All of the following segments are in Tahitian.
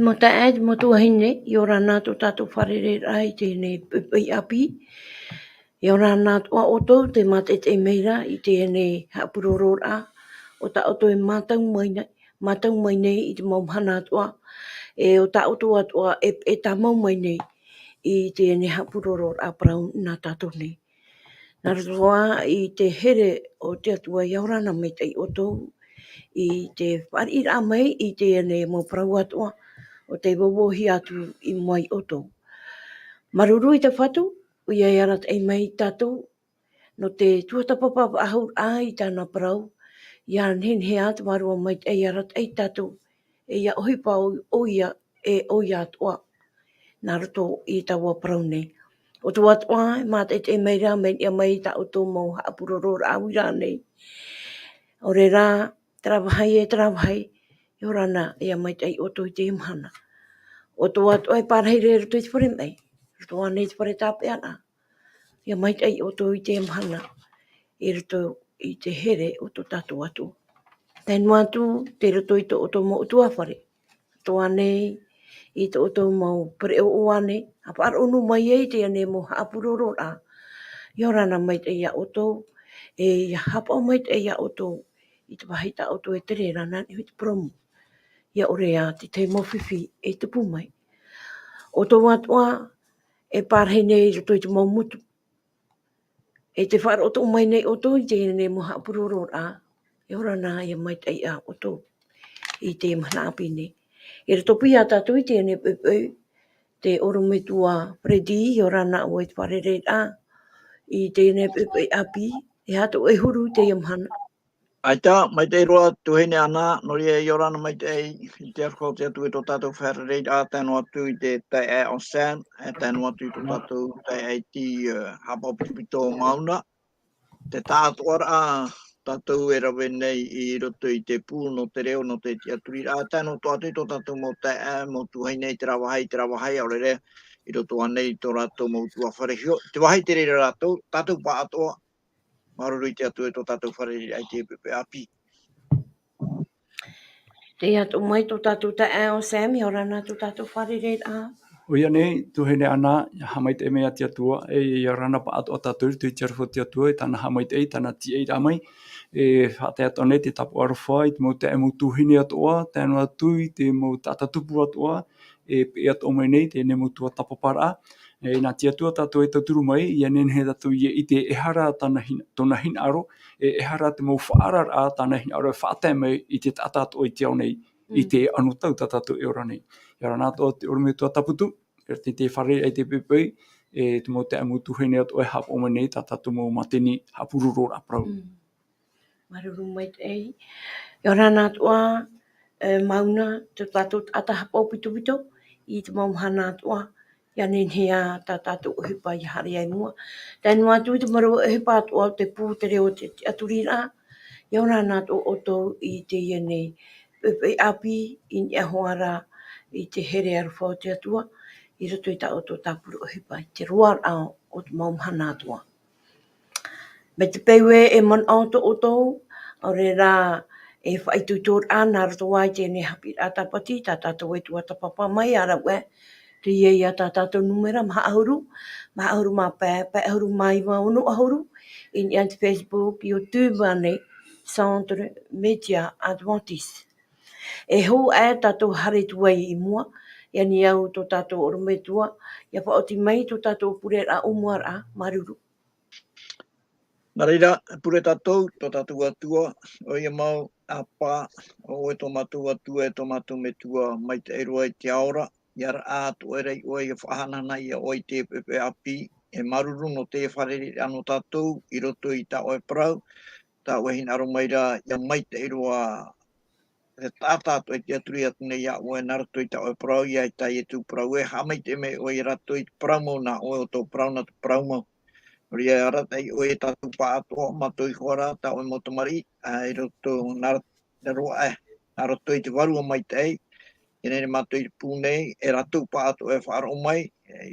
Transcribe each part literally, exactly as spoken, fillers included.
Mau taeaʻe, mau tuahine, ʻia ora na tō tātou fārereiraʻa i teie nei poʻipoʻi ʻāpī. ʻIa ora na atoʻa ʻoutou tē mātaʻitaʻi mai ra i teie nei haʻapurororaʻa, ʻo tā ʻoutou e mātau mai nei, mātau mai nei i te mau mahana atoʻa, e ʻo tā ʻoutou atoʻa e, e tāmau mai nei i teie nei haʻapurororaʻa parau nā tātou nei. Nā roto ā i te here o te Atua, ʻia ora na maitaʻi ʻoutou i te fāriʻiraʻa mai i teie nei mau parau atoʻa ʻo tē vauvauhia atu i mua ia ʻoutou. Māuruuru i te Fatu, ʻoia e arataʻi mai ia tātou, nō te tuatāpapa faʻahou ā i tāna parau, ʻia nehenehe ā te Vārua Maitaʻi e arataʻi ia tātou, e ʻia ʻohipa ʻo, ʻoia, e ʻoia atoʻa, nā roto i taua parau nei. ʻO tō atoʻa, e mātaʻitaʻi mai ra, mai niʻa mai i tā ʻoutou mau haʻapurororaʻa uira nei. ʻO reira, terā vāhi e terā vāhi, ʻia ora na, ʻia maitaʻi ʻoutou i teie mahana. ʻO tō atoʻa e pārahi ra i roto i te fare maʻi, roto ānei i te fare tāpeʻaraʻa, ʻia maitaʻi ʻoutou i teie mahana, i roto i te here o tō tātou Atua. Tae noa atu, tei roto i tō ʻoutou mau ʻutuāfare, roto ānei i tō ʻoutou mau pereʻoʻo ānei, ʻa faʻaroʻo noa mai ai i teie nei mau haʻapurororaʻa. ʻIa ora na maitaʻi ia ʻoutou, e ʻia haʻapaʻo maitaʻi ia ʻoutou i te vāhi tā ʻoutou e tere ra nā niʻa i te parau mau. ʻIa ʻore ā te tahi mau fifi e tupu mai. ʻO tō atoʻa e pārahi nei i roto i te mau motu, e tē faʻaroʻo atoʻa mai nei ʻoutou i teie nei mau haʻapurororaʻa, ʻia ora na, ʻia maitaʻi ā ʻoutou i teie mahana ʻāpī nei. I roto paʻi ia tātou i teie nei poʻipoʻi, te ʻorometua Freddy, ʻia ora na ʻoe i te fārereiraʻa i teie nei poʻipoʻi ʻāpī, e aha tō ʻoe huru i teie mahana? ʻAita, maitaʻi roa tuahine Ana, nō reira ʻia ora na maitaʻi i te aroha o te Atua i tō tātou fārereiraʻa, tae noa atu i te taeaʻe ʻo Sam, e tae noa atu i tō tātou taeaʻe iti, e, haʻapaʻo pitopito ʻo Mauna. Te taʻatoʻaraʻa tātou e rave nei i roto i te pū nō te reo, nō te tiʻaturiraʻa, tae noa atu i tō tātou mau taeaʻe, mau tuahine i terā vāhi, i terā vāhi, ʻaore rā, i roto ānei i tō rātou mau ʻutuāfare hiʻo, te vāhi te reira rātou, tātou pāʻatoʻa, māuruuru i te Atua i tō tātou fārereiraʻa i teie poʻipoʻi ʻāpī. Tei atu mai tō tātou taeaʻe ʻo Sam, ʻia ora na tō tātou fārereiraʻa. ʻOia nei, tuahine Ana, haʻamaitaʻi mai ia te Atua, e ʻia ora na pāʻatoʻa tātou i roto i te aroha o te Atua, e tāna haʻamaitaʻi, tāna tiʻairaʻa mai, e faʻatae atoʻa nei te tāpaʻo aroha i te mau taeaʻe, mau tuahine atoʻa, tae noa atu i te mau taʻata tupu atoʻa, e peʻe atoʻa mai nei, teie nei mau tuatāpaparaʻa. E, nā te Atua tātou e tauturu mai, ʻia nehenehe tātou ʻia ʻite, e aha rā tāna hina-, tōna hinaʻaro, e, e aha rā te mau faʻaararaʻa tāna hinaʻaro e faʻatae mai i te taʻata atoʻa i te ao nei, i te anotau tā tātou e ora nei. ʻIa ora na atoʻa te ʻorometua Taputu, e te, te fārereiraʻa i teie poʻipoʻi, e te mau taeaʻe, mau tuahine atoʻa e haʻapaʻo mai nei tā tātou mau mātini haʻapurororaʻa parau. Mm. Māuruuru maitaʻi. ʻIa ora na atoʻa, e, Mauna, tō tātou taʻata haʻapaʻo pitopito i te mau mahana atoʻa, ʻia nehenehe ā tā tātou ʻohipa ʻia haere ai i mua. Tae noa atu i te mau ʻohipa atoʻa o te pū, te reo, te tiʻaturiraʻa, ʻia ora na atoʻa ʻoutou i teie nei poʻipoʻi ʻāpī, i niʻa hoʻi ra i te here aroha o te Atua, i roto i tā ʻoutou tāpura ʻohipa, i te roaraʻa o te mau mahana atoʻa. Mai te peu ē e manaʻo atoʻa ʻoutou, ʻaore rā e faʻaitoitoraʻa nā roto ā i teie nei haʻapiʻiraʻa tāpati, tā tātou e tuatāpapa mai, ʻa rave, teie ïa tā tātou nūmera, maha ʻahuru, maha ʻahuru mā pae, pae ʻahuru mā iva, ono ʻahuru, i niʻa i te Facebook, YouTube ānei, Centre Média Adventiste. E hou aʻe tātou haere atu ai i mua, ʻia niʻa au tō tātou ʻorometua, ʻia faʻaoti mai tō tātou pureraʻa ʻōmuaraʻa, māuruuru. Nā reira, e pure tātou, tō tātou Atua, ʻoia mau, ʻĀpā, ʻo ʻoe tō mātou Atua, e tō mātou Metua, maitaʻi roa i te ao ra, ʻia raʻa atu ʻoe ra iā ʻoe, ʻia faʻahanahana iā ʻoe i teie poʻipoʻi ʻāpī, e māuruuru nō te fārereiraʻa nō tātou, i roto i tā ʻoe parau, tā ʻoe hinaʻaro mai ra, ʻia maitaʻi roa, te taʻata atoʻa e tiʻaturi atu nei iā ʻoe, nā roto i tā ʻoe parau, ʻia ʻite ā Ietu parau ē, haʻamaitaʻi mai ʻoe iā rātou i te parau mau nā ʻoe, ʻo tō parau nā te parau mau. Nō reira, arataʻi ʻoe e tātou pāʻatoʻa, mātou iho ā rā, tā ʻoe mau tamariʻi, ā, i roto, nā, nā roa, ē, nā roto i te Vārua Maitaʻi, ʻia nehenehe mātou i te pū nei, e rātou pāʻatoʻa e faʻaroʻo mai, e,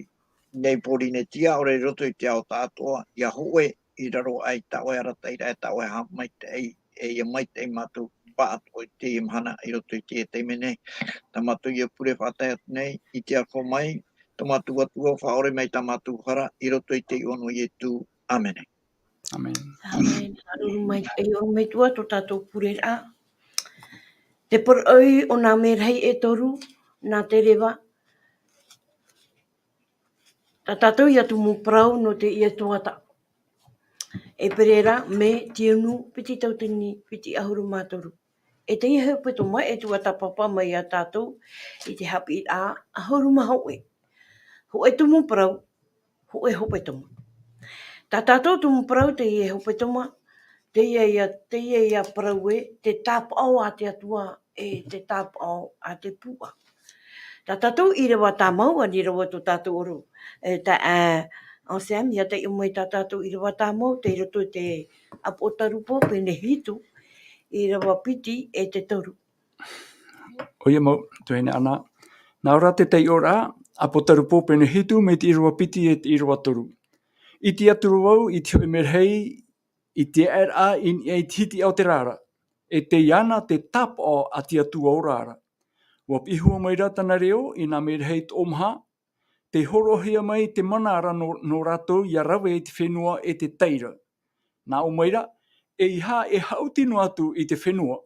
nei Pōrīnetia, ʻaore i roto i te ao tāʻatoʻa, ʻia hōʻē i raro aʻe i tā ʻoe arataʻiraʻa, e tā ʻoe haʻamaitaʻi, e ʻia maitaʻi mātou. pāʻatoʻa i teie mahana, i roto i teie taime nei. Tā mātou ia pure faʻatae atu nei, i te aroha mai, tō mātou Atua, faʻaʻore mai tā mātou hara, i roto i te iʻoa o Ietu. ʻĀmene. ʻĀmene. ʻĀmene. Māuruuru maitaʻi, ʻorometua, tō tātou pureraʻa. Te poroʻi o nā merahi e toru, nā te reva. Tā tātou ia tumu parau nō teie tuhaʻa. ʻEperēra, mē, tiunu, piti tauatini piti ʻahuru mā toru. E teie hepetoma e tuatāpapa mai ia tātou i te haʻapiʻiraʻa ʻahuru mā hōʻē. Hōʻē tumu parau, hōʻē hepetoma. Tā tātou tumu parau teie hepetoma, teie ia, teie ia parau ē, te tāpaʻo a te Atua, e te tāpaʻo a te puaʻa. Tā tātou ʻīrava tāmau, ani rava tō tātou ʻoro, e, tā, e, Anselme, ia taiʻo mai tā tātou ʻīrava tāmau, tei roto i te Apotarupo, pene hitu, ʻīrava piti e te toru. ʻOia mau, tuahine Ana. Nā ʻō ra te taiʻoraʻa, Apotarupo pene hitu, mai te ʻīrava piti e te ʻīrava toru. ʻIte atu ra vau i te hōʻē merahi, i te aʻeraʻa i niʻa i te hitiʻa o te rā ra, e tei iāna te tāpaʻo a te Atua ora ra. ʻUa piʻi hua mai ra tāna reo i nā merahi toʻomaha, tei hōroʻahia mai te mana ra nō, nō rātou ʻia rave i te fenua e te tai ra. Nā ʻō mai ra, ʻeiaha e haʻuti noa atu i te fenua,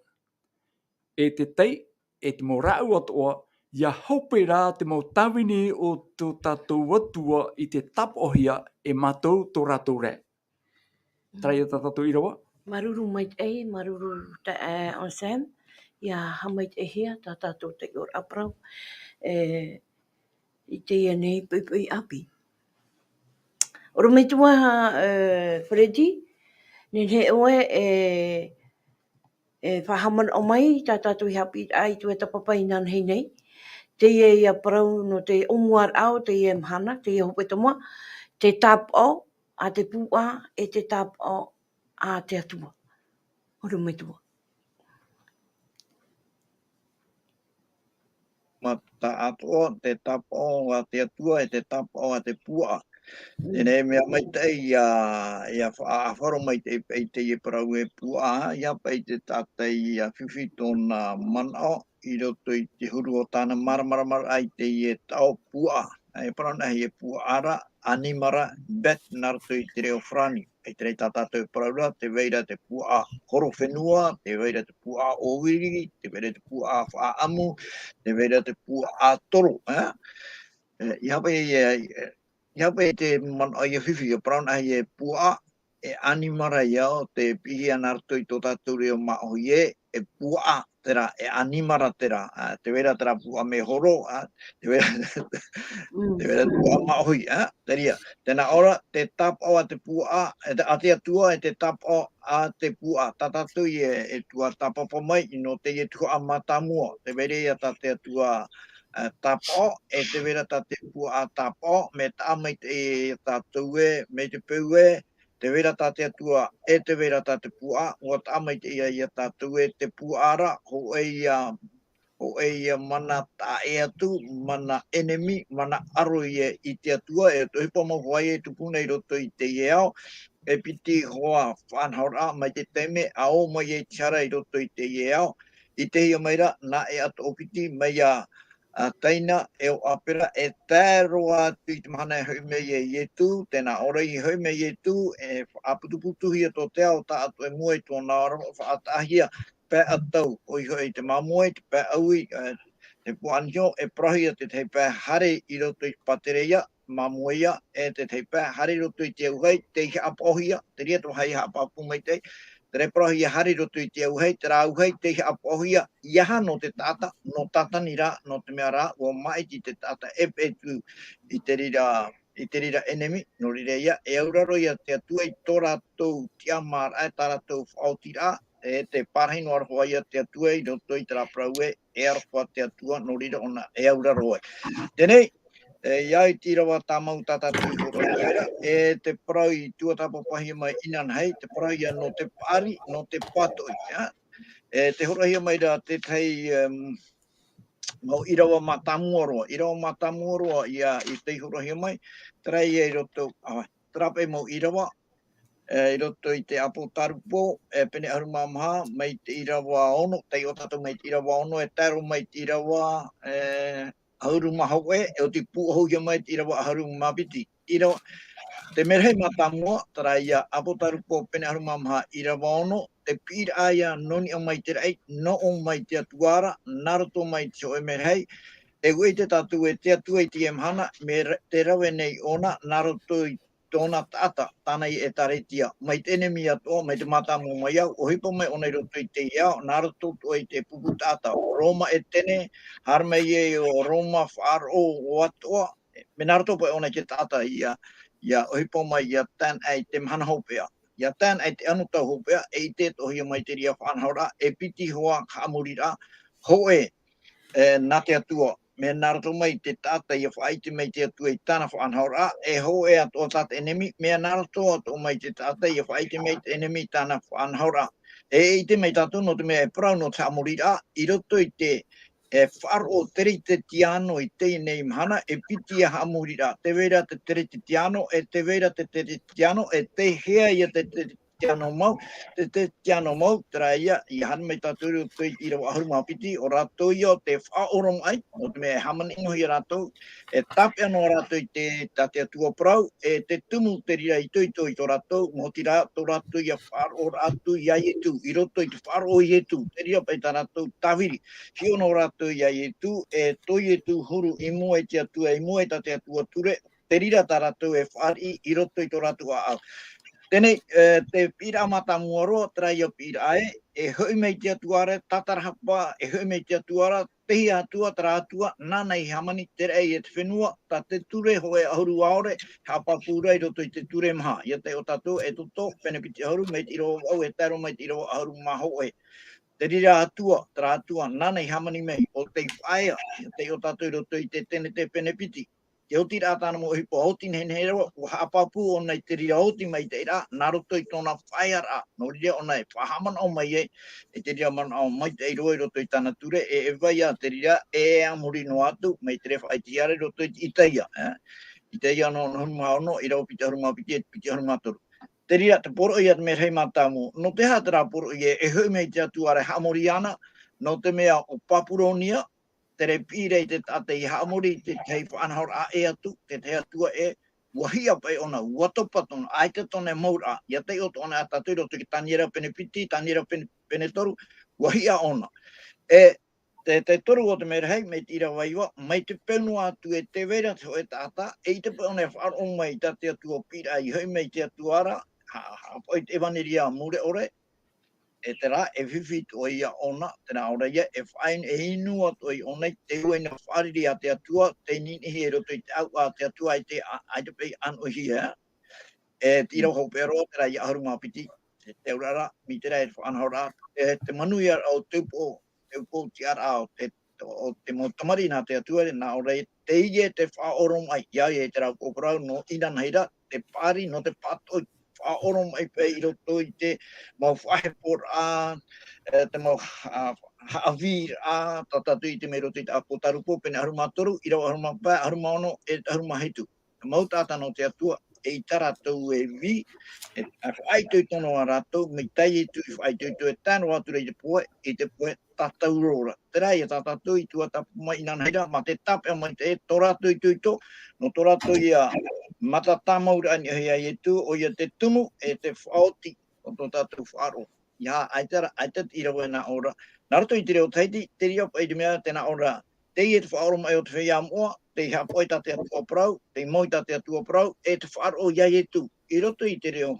e te tai, e te mau rāʻau atoʻa, ʻia hope rā te mau tāvini o tō tātou Atua i te tāpaʻohia e mātou tō rātou rē. Terā ia tā tātou ʻīrava. Māuruuru maitaʻi, māuruuru tā, e, Anselme, ʻia haʻamaitaʻihia tā tātou taiʻoraʻa parau, e, i teie nei poʻipoʻi ʻāpī. ʻOrometua, e, Freddy, nehenehe ʻoe e, e faʻahaʻamanaʻo mai tā tātou i haʻapiʻiraʻa i tuatāpapa inanahi nei. Teie ia parau nō te ʻōmuaraʻa o teie mahana, teie hepetoma, te tāpaʻo a te puaʻa, e te tāpaʻo a te Atua. ʻOrometua. Mataʻatoʻa, te tāpaʻo a te Atua, e te tāpaʻo a te puaʻa. Teie nei mea maitaʻi ʻia, ʻia faʻaʻāfaro maitaʻi paʻi teie parau e puaʻa, ʻia paʻi te taʻata ʻia fifi tōna manaʻo, i roto i te huru o tāna māramaramaraʻa i teie taʻo puaʻa. E parau anaʻe e puaʻa ra, animara, bête, nā roto i te reo farāni. E terā tā tātou e parau ra, tē vai ra te puaʻa horofenua, tē vai ra te puaʻa ʻōviri, tē vai ra te puaʻa faʻaʻamu, tē vai ra te puaʻa toro, e? E, ʻeiaha paʻi, e, ʻeiaha paʻi te manaʻo ʻia fifi, e parau anaʻe e puaʻa, e animara ia ʻo tē piʻihia nā roto i tō tātou reo māʻohi ē, e puaʻa terā, e animara terā, a, tē vai ra terā puaʻa mehoro, a, tē vai ra, Mm. tē vai ra te puaʻa māʻohi, a, terā ia. Tē nā ʻō ra, te tāpaʻo a te puaʻa, e te, a te Atua, e te tāpaʻo a te puaʻa. Tā tātou e, e tuatāpapa mai, i nō teie tuhaʻa mātāmua, tē vai ra ia tā te Atua, e, tāpaʻo, e tē vai ra tā te puaʻa tāpaʻo, mea taʻa maitaʻi ia tātou ē, mai te peu ē, tē vai ra tā te Atua, e tē vai ra tā te puaʻa, ʻua taʻa maitaʻi ia tātou ē te puaʻa ra, hōʻē ia, hōʻē ia mana taʻa ʻē atu, mana ʻenemi, mana ʻaro ia i te Atua, e tō ʻohipa mau hoʻi e tupu nei i roto i teie ao, e piti hoa faʻanahoraʻa mai te taime, ʻa ō mai ai te hara i roto i teie ao, i te hia mai ra, nā ʻēʻa toʻopiti, mai ia, a, Taina, e ʻo ʻApera, e tae roa atu i te mahana e hoʻi mai ai Ietu, tē nā ʻō ra i hoʻi mai Ietu, e faʻaputuputuhia tō te ao, taʻa atoʻa e mua i tōna aroha faʻataʻahia, pae ʻatau, ʻoia hoʻi te māmoe, te pae ʻaui, e, te puaʻa niho, e parauhia te tahi pae haere i roto i te pātereia, māmoe ia, e te tahi pae haere i roto i te auahi, tei haʻapaʻohia, terā ia te vāhi haʻapāpū maitaʻi, terā e parauhia haere i roto i te auahi, terā auahi, tei haʻapaʻohia, ʻeiaha nō te taʻata, nō Tātani rā, nō te mea rā, ʻua māʻiti te taʻata e peʻe atu i te reira, i te reira ʻenemi, nō reira ia, e auraro ia te Atua i tō rātou tiʻamāraʻa, e tā rātou faʻaotiraʻa, e te parahi noa roa ia te Atua i roto i terā parau ē, e aroha te Atua, nō reira ʻōna e auraro ai. Teie nei, e, ʻia ʻite ra vau tāmau tā tātou i hōroʻahia ra, e te parau i tuatāpapahia mai inanahi, te parau ia nō te paʻari, nō te pātoʻi, ā? E te hōroʻahia mai ra te tahi, em, mau ʻīrava mātāmua roa, ʻīrava mātāmua roa ia i tei hōroʻahia mai, terā ia i roto, ā, terā paʻi mau ʻīrava, e, i roto i te Apotarupo, e, pene ʻahuru mā maha, mai te ʻīrava ono, tei ʻō tātou mai te ʻīrava ono, e tae roa mai te ʻīrava, e, ʻahuru mā hōʻē, e oti pūʻohu ia mai te ʻīrava ʻahuru mā piti. ʻĪrava, te merahi mātāmua, terā ïa Apotarupo pene ʻahuru mā maha ʻīrava ono, te piʻiraʻa ïa nō niʻa mai te raʻi, nō ʻō mai te Atua ra, nā roto mai te hōʻē merahi, e ʻua ʻite tātou e te Atua i teie mahana, mea ra-, tē rave nei ʻōna, nā roto i tōna taʻata, tāna ïa ʻĒtārētia, mai te ʻenemi atoʻa, mai te mātāmua mai au, ʻohipa mai ʻōna i roto i teie ao, nā roto atoʻa i te pupu taʻata, ʻo Roma ʻētene, haere mai ai ʻo Roma faʻaroʻo atoʻa, mea nā roto paʻi ʻōna i te taʻata ïa, ʻia ʻohipa mai, ʻia tae ana i te mahana hopeʻa, ʻia tae ana i te anotau hopeʻa, e ʻite atoʻa hia mai te reira faʻanahoraʻa, e piti hoa haʻamoriraʻa, hōʻē, e, nā te Atua, mea nā roto mai te taʻata ʻia faʻaʻite mai te Atua i tāna faʻanahoraʻa, e hōʻē atoʻa tā te ʻenemi, mea nā roto atoʻa mai te taʻata ʻia faʻaʻite mai te ʻenemi i tāna faʻanahoraʻa. E, e ʻite mai tātou nō te mea e parau nō te haʻamoriraʻa, i roto i te, e, faʻaroʻo teretetiano i teie nei mahana, e piti ïa haʻamoriraʻa, tē vai ra te teretetiano, e tē vai ra te teretetiano, e tei hea ïa te, te, teretetiano mau, te, teretetiano mau, terā ïa, ʻia haere mai tātou i roto i te ʻīrava ʻahuru mā piti, ʻo rātou ïa ʻo tē faʻaoromaʻi, nō te mea e hāmani noa hia rātou, e tāpeʻa noa rātou i te, tā te Atua parau, e te tumu te reira itoito i tō rātou, maoti rā, tō rātou ïa faʻaroʻoraʻa atu iā Ietu, i roto i te faʻaroʻo o Ietu, te reira paʻi tā rātou tāviri, hiʻo noa rātou iā Ietu, e tō Ietu huru i mua i te Atua, i mua i tā te Atua ture, te reira tā rātou e fāriʻi i roto i tō rātou ʻāʻau. Teie, e, te piʻiraʻa mātāmua roa, terā ïa piʻiraʻa ē, e hoʻi mai te Atua ra, tātarahapa, e hoʻi mai te Atua ra, teie Atua, terā Atua, nāna i hāmani te raʻi e te fenua, tā te ture hōʻē ʻahuru ʻaore, haʻapāpū ra i roto i te ture maha. ʻIa taiʻo tātou, Exodo, pene piti ʻahuru, mai te ʻīrava vaʻu, e tae roa mai te ʻīrava ʻahuru mā hōʻē. Te reira Atua, terā Atua, nāna i hāmani mai, ʻo tei faʻaea, ʻia taiʻo tātou i roto i te Tenete pene piti. Te oti rā tāna mau ʻohipa, oti nehenehe roa, ʻua haʻapāpū ʻōna i te reira oti maitaʻi rā, nā roto i tōna faʻaearaʻa, nō reira ʻōna e faʻahaʻamanaʻo mai ai, e te reira manaʻo maitaʻi roa i roto i tāna ture, e, e vai ā te reira, e, e a muri noa atu, mai te reira faʻaʻitehia ra i roto i te Itaia, e. Itaia nō, nō ʻahuru mā ono, ʻīrava piti ʻahuru mā piti, e piti ʻahuru mā toru. Te reira, te poroʻi ïa te merahi mātāmua, nō te aha terā poroʻi ē, e hoʻi mai te Atua ra e haʻamori ana, nō te mea ʻo Papuronia, te reira piʻi ra i te taʻata i haʻamori i te tahi faʻanahoraʻa ʻē atu, te tahi atua ʻē, ʻua hiʻa paʻi ʻōna, ʻua topa tōna, ʻaita tōna mau ra, ʻia taiʻo atoʻa na tātou i roto i te Taniera pene piti, Taniera pene, pene toru, ʻua hiʻa ʻōna. E, te, te toru o te merahi, mai te ʻīrava iva, mai te peu noa atu e tē vai ra te hōʻē taʻata, e ʻite paʻi ʻōna e faʻaroʻo mai i tā te Atua piʻiraʻa i hoʻi mai te Atua ra, ha, ha, haʻapaʻo i te ʻevaneria mure ʻore, e terā, e fifi atoʻa ïa ʻōna, terā ʻaore ïa, e faʻainu, e inu atoʻa ʻōna i te ua ina fārerei a te Atua, tei ninihia i roto i te ʻāuʻa a te Atua, ʻaita, ʻaita paʻi ʻānoʻihia. E te ʻīrava hopeʻa roa, terā ïa ʻahuru mā piti, te, te auraʻa ra, mai terā e te faʻanahoraʻa, e te manuia o te upoʻo, te upoʻo tiʻaraʻa o te, o te mau tamariʻi nā te Atua, nā ʻō ra, teie te faʻaoromaʻi, ʻia, ʻia, i terā upoʻo parau, nō inanahi ra, te paʻari, nō te pātoʻi, faʻaoromaʻi paʻi i roto i te mau faʻaheporaʻa, e, te mau ha-, haʻavīraʻa, tā tātou i ʻite mai i roto i te Apotarupo, pene ʻahuru mā toru, ʻīrava ʻahuru mā pae, ʻahuru mā ono, e ʻahuru mā hitu. Te mau taʻata nō te Atua, eʻita rātou e vī, e, e faʻaitoito noa rātou, mai tā Ietu i faʻaitoito e tae noa atu ra i te pohe, i te pohe tātauro ra. Terā ïa tā tātou i tuatāpapa mai inanahi ra, mā te tāpeʻa maitaʻi tō rātou itoito, nō tō rātou ïa mata tāmauraʻa i niʻa iā Ietu, ʻoia te tumu, e te faʻaoti o tō tātou faʻaroʻo. ʻIa, ʻaita ra, ʻaita te ʻīrava e nā ʻō ra. Nā roto i te reo Tahiti, te reira paʻi te mea tē nā ʻō ra. Teie te faʻaoromaʻi o te feiā moʻa, tei haʻapaʻo i tā te Atua parau, tei mau i tā te Atua parau, e te faʻaroʻo iā Ietu. I roto i te reo,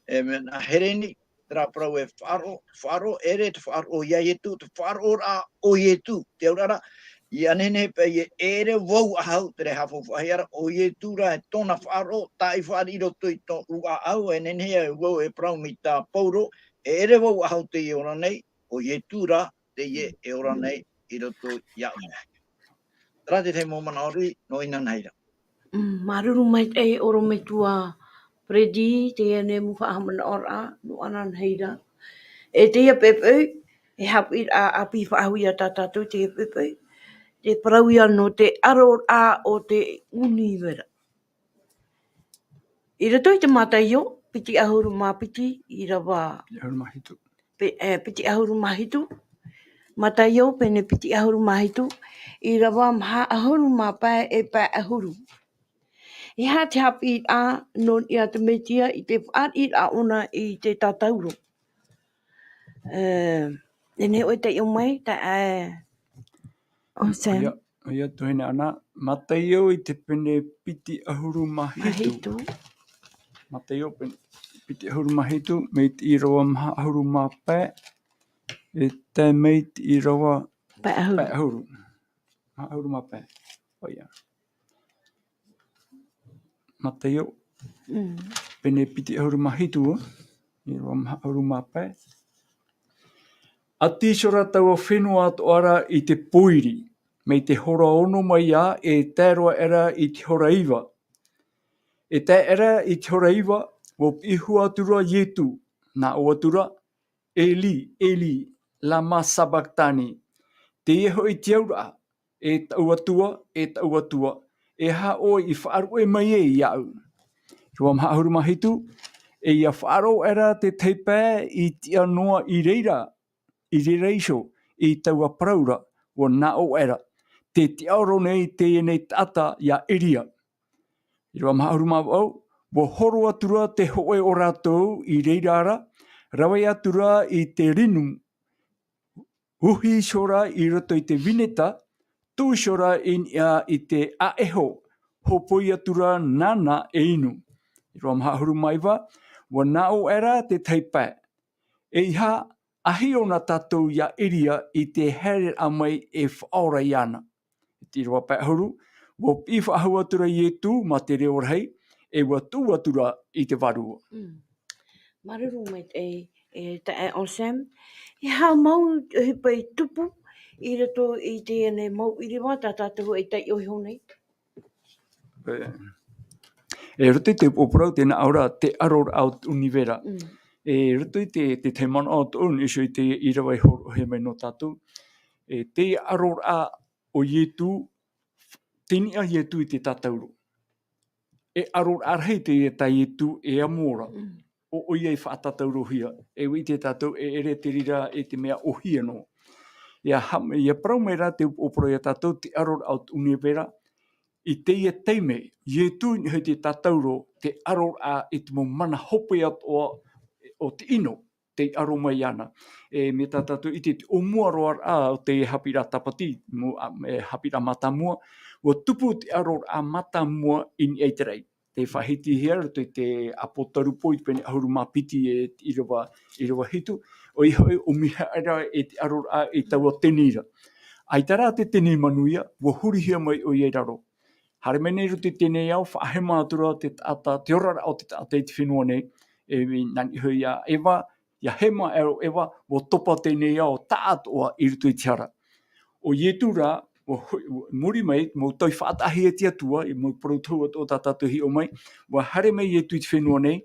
e, mea nā Hereni, terā parau e faʻaroʻo, faʻaroʻo, ʻeʻere te faʻaroʻo iā Ietu, te faʻaroʻoraʻa o Ietu, te auraʻa ra, ʻia nehenehe paʻi ē, ʻeʻere vau ʻahau, terā e haʻafaufaʻahia ra, ʻo Ietu rā e tōna faʻaroʻo, tāʻi fāriʻi i roto i tōʻu ʻāʻau, e nehenehe e vau e parau mai tā Pauro, ʻeʻere vau ʻahau teie e ora nei, ʻo Ietu rā, teie e ora nei i roto iāʻu. Terā te tahi mau manaʻo riʻi nō inanahi ra. Mm, māuruuru maitaʻi ʻorometua Freddy, teie nei mau faʻahaʻamanaʻoraʻa nō inanahi ra. E teie poʻipoʻi, e haʻapiʻiraʻa ʻāpī faʻahou ia tā tātou teie poʻipoʻi. Te parau ïa nō te aroraʻa o te ʻunivera. I roto i te Mataio, piti ʻahuru mā piti, ʻīrava piti ʻahuru mā hitu. Pe-, e, piti ʻahuru mā hitu. Mataio, pene piti ʻahuru mā hitu, ʻīrava maha ʻahuru mā pae e pae ʻahuru. E aha te haʻapiʻiraʻa nō niʻa te Mesia i te fāriʻiraʻa ʻōna i te tātauro? E, e nehenehe ʻoe e taiʻo mai, ta-, e, ʻo Sam. ʻOia, ʻoia, tuahine Ana, Mataio i te pene piti ʻahuru mā hitu. Mā hitu. Mataio pene piti ʻahuru mā hitu, mai te ʻīrava maha ʻahuru mā pae, e tae mai te ʻīrava pae ʻahuru. Pae ʻahuru. Maha ʻahuru mā pae. ʻOia. Mataio. Mm. Pene piti ʻahuru mā hitu, ʻīrava maha ʻahuru mā pae. ʻĀtīhio ra taua fenua atoʻa ra i te pōiri, mai te hora ono mai ā, e tae roa aʻera i te hora iva. E tae aʻera i te hora iva, ʻua piʻi hua atu ra Ietu, nā ʻō atu ra, Eli, Eli, lama sabakitani? Teie hoʻi te auraʻa, E taʻu Atua, e taʻu Atua, e aha ʻoe i faʻaruʻe mai ai iāʻu? ʻĪrava maha ʻahuru mā hitu, e ʻia faʻaroʻo aʻera te tahi pae i tiʻa noa i reira, i reira iho, i taua parau ra, ʻua nā ʻō aʻera, tē tiʻaoro nei teie nei taʻata iā Elia. ʻĪrava maha ʻahuru mā vaʻu, ʻua horo atu ra te hōʻē o rātou i reira ra, rave atu ra i te rinu, uhi iho ra i roto i te vineta, tū iho ra i niʻa i te ʻāʻeho, hōpoi atu ra nāna e inu. ʻĪrava maha ʻahuru mā iva, ʻua nā ʻō aʻera te tahi pae, e aha, ʻahiʻo na tātou iā Elia i te haereraʻa mai e faʻaora iāna. I te ʻīrava pae ʻahuru, ʻua piʻi faʻahou atu ra Ietu mā te reo rahi, e ʻua tuʻu atu ra i te vārua. Mm. Māuruuru maitaʻi, e, taeaʻe Sam. E aha mau te ʻohipa i tupu i roto i teie nei mau ʻīrava tā tātou e taiʻo iho nei? E, e roto i te upoʻo parau, tē nā ʻō ra, te ʻaroraʻa o te ʻunivera. Mm. E roto i te, te tahi manaʻo atoʻa i niʻa iho i te ʻīrava i hōroʻahia mai nō tātou, e, te ʻaroraʻa o Ietu, tei niʻa Ietu i te tātauro. E ʻaroraʻa rahi teie tā Ietu e amo ra. Mm. ʻO, ʻoia i faʻatātaurohia, e ʻua ʻite tātou e ʻere te reira e te mea ʻōhie noa. ʻIa ha-, ʻia parau mai ra te upoʻo parau iā tātou, te ʻaroraʻa o te ʻunivera, i teie taime, Ietu i niʻa i te tātauro, te ʻaroraʻa i te mau mana hope atoʻa o te ʻino, tei ʻaro mai iāna. E, mai tā tātou i te, te ʻōmuaraʻa o te haʻapiʻiraʻa tāpati, mo-, a, e, haʻapiʻiraʻa mātāmua, ʻua tupu te ʻaroraʻa mātāmua i niʻa i te raʻi. Tē faʻahitihia roto i te Apotarupo i te pene ʻahuru mā piti e te ʻīrava, ʻīrava hitu, ʻoia hoʻi, ʻua ʻomi aʻera e te ʻaroraʻa i taua teni ra. ʻAita rā te teni manuia, ʻua hurihia mai ʻoia i raro. Haere mai nei roto i teie nei ao, faʻahema atu ra te taʻata, te oraraʻa o te taʻata i te fenua nei, e, nā niʻa iho ia Eva, ʻia hema aʻera ʻo Eva, ʻua topa teie nei ao taʻatoʻa i roto i te hara. ʻO Ietu rā, ʻua ho-, ʻua muri mai, mau tau i faʻataʻahia e te Atua, i mau parau tohu atoʻa tā tātou e hiʻo mai, ʻua haere mai Ietu i te fenua nei,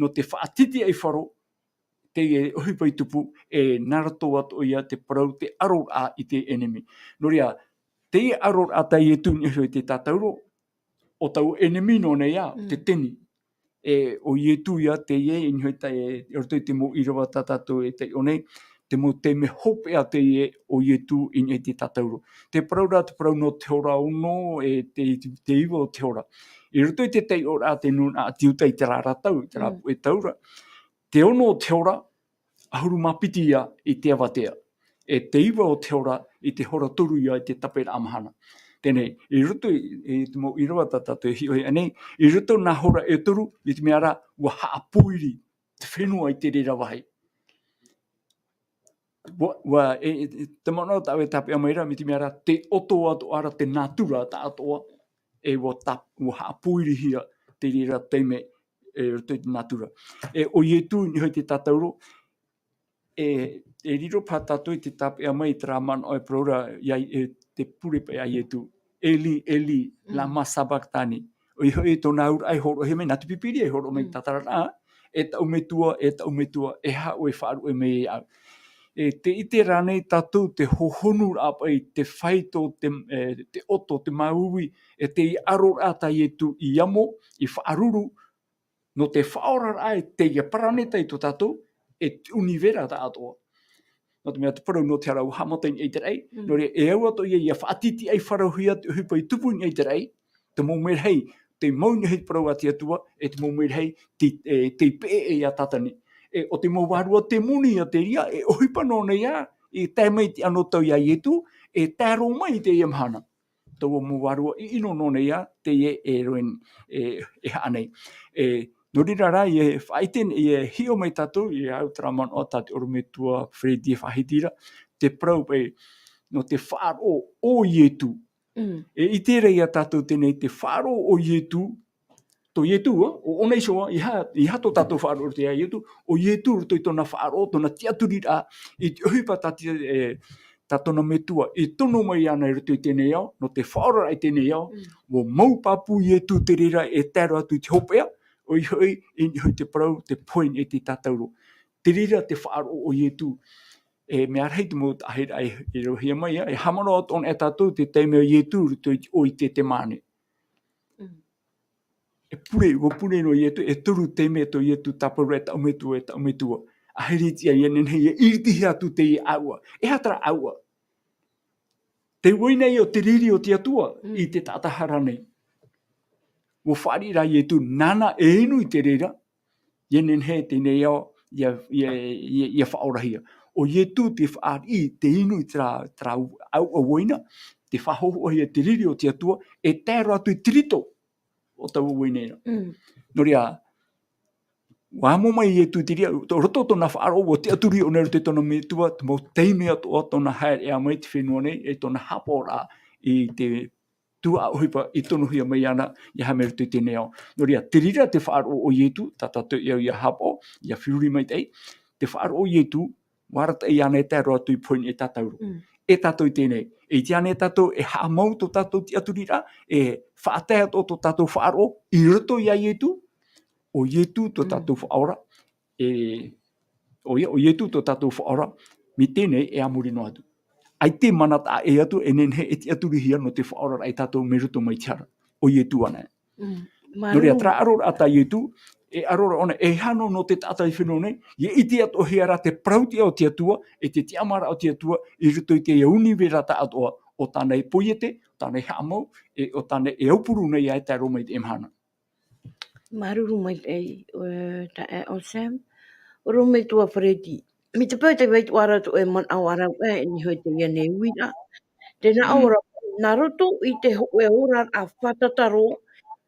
nō te faʻatitiʻaifaro, teie ʻohipa i tupu, e nā roto atoʻa ia te parau, te ʻaroraʻa i te ʻenemi. Nō reira, teie ʻaroraʻa tā Ietu i niʻa iho i te tātauro, ʻo taua ʻenemi noa nei ā, Mm. te teni. E, ʻo Ietu ia teie, i niʻa iho i te, i roto i te mau ʻīrava tā tātou e taiʻo nei, te mau taime hopeʻa teie o Ietu i niʻa i te tātauro. Te parau ra, te parau nō te hora ono, e te, te iva o te hora. I roto i te taiʻoraʻa a te nūnaʻa ʻĀti Iuta i terā ra tau, i terā Mm. puʻe tau ra. Te ono o te hora, ʻahuru mā piti ia i te avatea. E te iva o te hora, i te hora toru ia i te taperaʻa mahana. Teie nei, i roto i, i te mau ʻīrava tā tātou e hiʻo aʻe nei, i roto nā hora e toru, i te mea ra, ʻua haʻapōiri te fenua i te reira vāhi. ʻUa, ʻua, e, e, e, te manaʻo tāʻu e tāpeʻa mai ra, mai te mea ra, tē ʻoto atoʻa ra te nātura taʻatoʻa, e ʻua tā-, ʻua haʻapōirihia te reira taime, e, roto i te nātura. E, ʻo Ietu i niʻa iho i te tātauro, e, e riro paha tātou i te tāpeʻa mai i terā manaʻo e parau ra, ia, e, te pure paʻi a Ietu. Eli, Eli, Mm. lama sabakitani? ʻOia hoʻi tōna auraʻa i hōroʻahia mai, nā te Pīpīria i hōroʻa mai Mm. tātararaʻa, e taʻu Metua, e taʻu Metua, e aha ʻoe i faʻaruʻe mai iāʻu? E, tē ʻite rānei tātou te hohonuraʻa paʻi, te fāito, te, e, te ʻoto, te māuiui, e te ʻaroraʻa tā Ietu i amo, i faʻaruru, nō te faʻaoraraʻa i teie paraneta i tō tātou, e te univera tāʻatoʻa. Nō te mea te parau nō te hara ua haʻamata i niʻa i te raʻi, nō reira e au atoʻa ia, ia faʻatitiʻaifarohia te ʻohipa i tupu i niʻa i te raʻi, te mau merahi, te mau i niʻa i te parau a te Atua, e te mau merahi, te, e, te peʻe e ia Tātane. E, ʻo te mau vārua temoni ia te reira, e ʻohipa nō nei ā, i tae mai te anotau ia Ietu, e tae roa mai i teie mahana. Taua mau vārua ʻiʻino nō nei ā, teie e roen, e, e haʻa nei. E, nō reira rā, e faʻaʻite, e hiʻo mai tātou, e au terā manaʻo tā te ʻorometua Freddy e faʻahiti ra, te parau paʻi, nō te faʻaroʻo o Ietu. Mm. E ʻite ra ia tātou teie nei te faʻaroʻo o Ietu, tō Ietu, ā, ʻo, ʻōna iho ā, ʻeiaha, ʻeiaha tō tātou faʻaroʻo i roto ia Ietu, ʻo Ietu roto i tōna faʻaroʻo, tōna tiʻaturiraʻa, i te ʻohipa tā te, e, tā tōna metua, i tono mai ana i roto i teie nei ao, nō te faʻaoraraʻa i teie nei ao, mm, ua mau pāpū Ietu te reira e tae roa atu i te hopeʻa, ʻoia hoʻi, i niʻa i te parau, te pohe i te tātauro. Te reira te faʻaroʻo o Ietu, e mea rahi te mau taʻahiraʻa e, e roʻohia mai, ā, e haʻamanaʻo atoʻa na tātou te taime o Ietu i roto i te, ʻo i te Ietesemane. Mm. E pure, ua pure noa Ietu, e toru taime tō Ietu tāparu ra e taʻu metua, e taʻu metua. ʻAhiri atu ia, ia nehenehe, ia iritihia atu teie ʻāuʻa. E aha terā ʻāuʻa? Te uaina ia o te riri o te Atua, mm, i te taʻata hara nei. Ua fāriʻi rā Ietu, nāna e inu i te reira, ia nehenehe teie nei ao, ia, ia, ia, ia faʻaorahia. ʻO Ietu te fāriʻi, te inu i terā, terā ʻāuʻa uaina, te faʻahohoʻahia te riri o te Atua, e tae roa atu i te rito o taua uaina ra. Mm. Nō reira, ua amo mai Ietu i te reira, tō roto tōna faʻaroʻo, ua tiʻaturi ʻōna i roto i tōna metua, te mau taime atoʻa tōna haereʻa mai te fenua nei, e tōna haʻapaʻoraʻa i te tuhaʻa ʻohipa i tonohia mai ana, ia haere mai roto i teie nei ao. Nō reira, te reira te faʻaroʻo o Ietu, tā tātou e au ia haʻapaʻo, ia feruri maitaʻi, te faʻaroʻo o Ietu, ua arataʻi ana e tae roa atu i pohe i te tātauro. Mm. E tātou i teie nei, e ʻite ānei tātou, e haʻamau tō tātou tiʻaturiraʻa, e faʻatae atoʻa tō tātou faʻaroʻo, i roto ia Ietu, ʻo Ietu tō, mm, tātou Faʻaora, e, ʻoia, ʻo Ietu tō tātou Faʻaora, mai teie nei e a muri noa atu. ʻAita e mana taʻa ʻē atu, e nehenehe e tiʻaturihia nō te faʻaoraraʻa ia tātou mai roto mai te hara. ʻO Ietu anaʻe. Mm. Nō reira, māuruuru. Terā ʻaroraʻa tā Ietu, e ʻaroraʻa ʻōna, e hano nō te taʻata i te fenua nei, ia ʻite atoʻahia ra te parau-tiʻa o te Atua, e te tiʻamāraʻa o te Atua, i roto i te univera tāʻatoʻa, ʻo tāna e poiete, tāna e haʻamau, e ʻo tāna e aupuru nei ia e tae roa mai i teie mahana. Māuruuru maitaʻi, e, taeaʻe Sam. ʻOrometua Freddy. Mai te peu tē vai atu ra atoʻa e manaʻo ra ē, e niʻa i teie nei uiraʻa. Tē nā ʻō ra, nā roto i te hōʻē oraraʻa fātata roa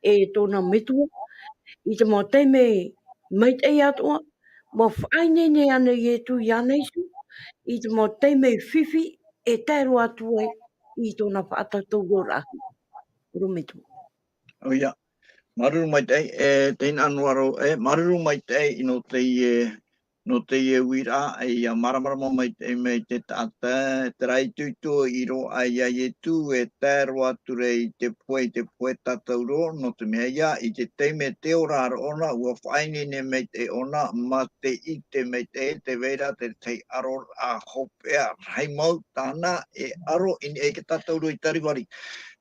e tōna metua, i te mau taime maitaʻi atoʻa, ua faʻaineine ana Ietu iāna iho, i te mau taime fifi e tae roa atu ai i tōna faʻatatauroraʻa. ʻOrometua. ʻOia. Māuruuru maitaʻi, e, tē hinaʻaro ra, e, māuruuru maitaʻi nō teie, nō teie uiraʻa, e, ia māramarama maitaʻi mai te taʻata, terā itoito i roaʻa ia Ietu, e tae roa atu ra i te pohe, i te pohe tātauro, nō te mea ïa, i te taime tē ora ra ʻōna, ua faʻaineine maitaʻi ʻōna, mā te ʻite maitaʻi, tē vai ra te tahi ʻaroraʻa hopeʻa rahi mau, tāna e aro i niʻa i te tātauro i Kalivari.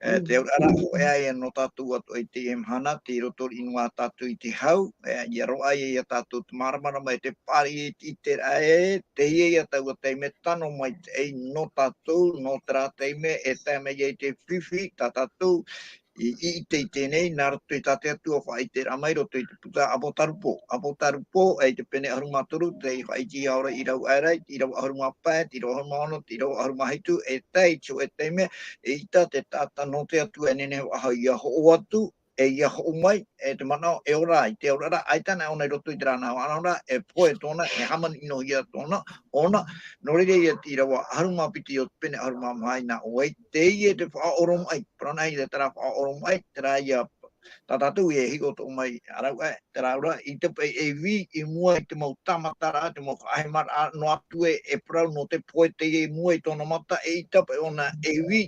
E, te auraʻa hōʻē ïa nō tātou atoʻa i teie mahana, tei roto riʻi noa tātou i te hau, e, ʻia roaʻa ïa ia tātou te māramarama e te pāʻari i te, i te raʻa, e, teie ïa taua taime tano maitaʻi nō tātou, nō terā taime e tae mai ai te fifi, tā tātou i, i, i teie nei, nā roto i tā te Atua faʻaʻiteraʻa mai roto i te puta Apotarupo. Apotarupo, e, i te pene ʻahuru mā toru, tei faʻaʻitehia ora i rau aera, i rau ʻahuru mā pae, i rau ʻahuru mā ono, i rau ʻahuru mā hitu, e tae i te hōʻē taime, eʻita te taʻata nō te Atua e nehenehe faʻahou ʻia hoʻo atu, e ʻia hoʻo mai, e te manaʻo e ora ai, te auraʻa, ʻaita anaʻe ʻōna i roto i terā nā ʻōna, e pohe tōna, e hāmani-ʻino-hia tōna, ʻōna, nō reira ïa te ʻīrava ʻahuru mā piti o te pene ʻahuru mā maha i nā ʻō ai, teie te faʻaoromaʻi, parau anaʻe i terā faʻaoromaʻi, terā ïa tā tātou e hiʻo atoʻa mai, ʻāreʻa, terā auraʻa, ʻaita paʻi e vī i mua i te mau tāmataraʻa, te mau faʻahemaraʻa, noa atu ē, e parau nō te pohe teie i mua i tōna mata, eʻita paʻi ʻōna e vī,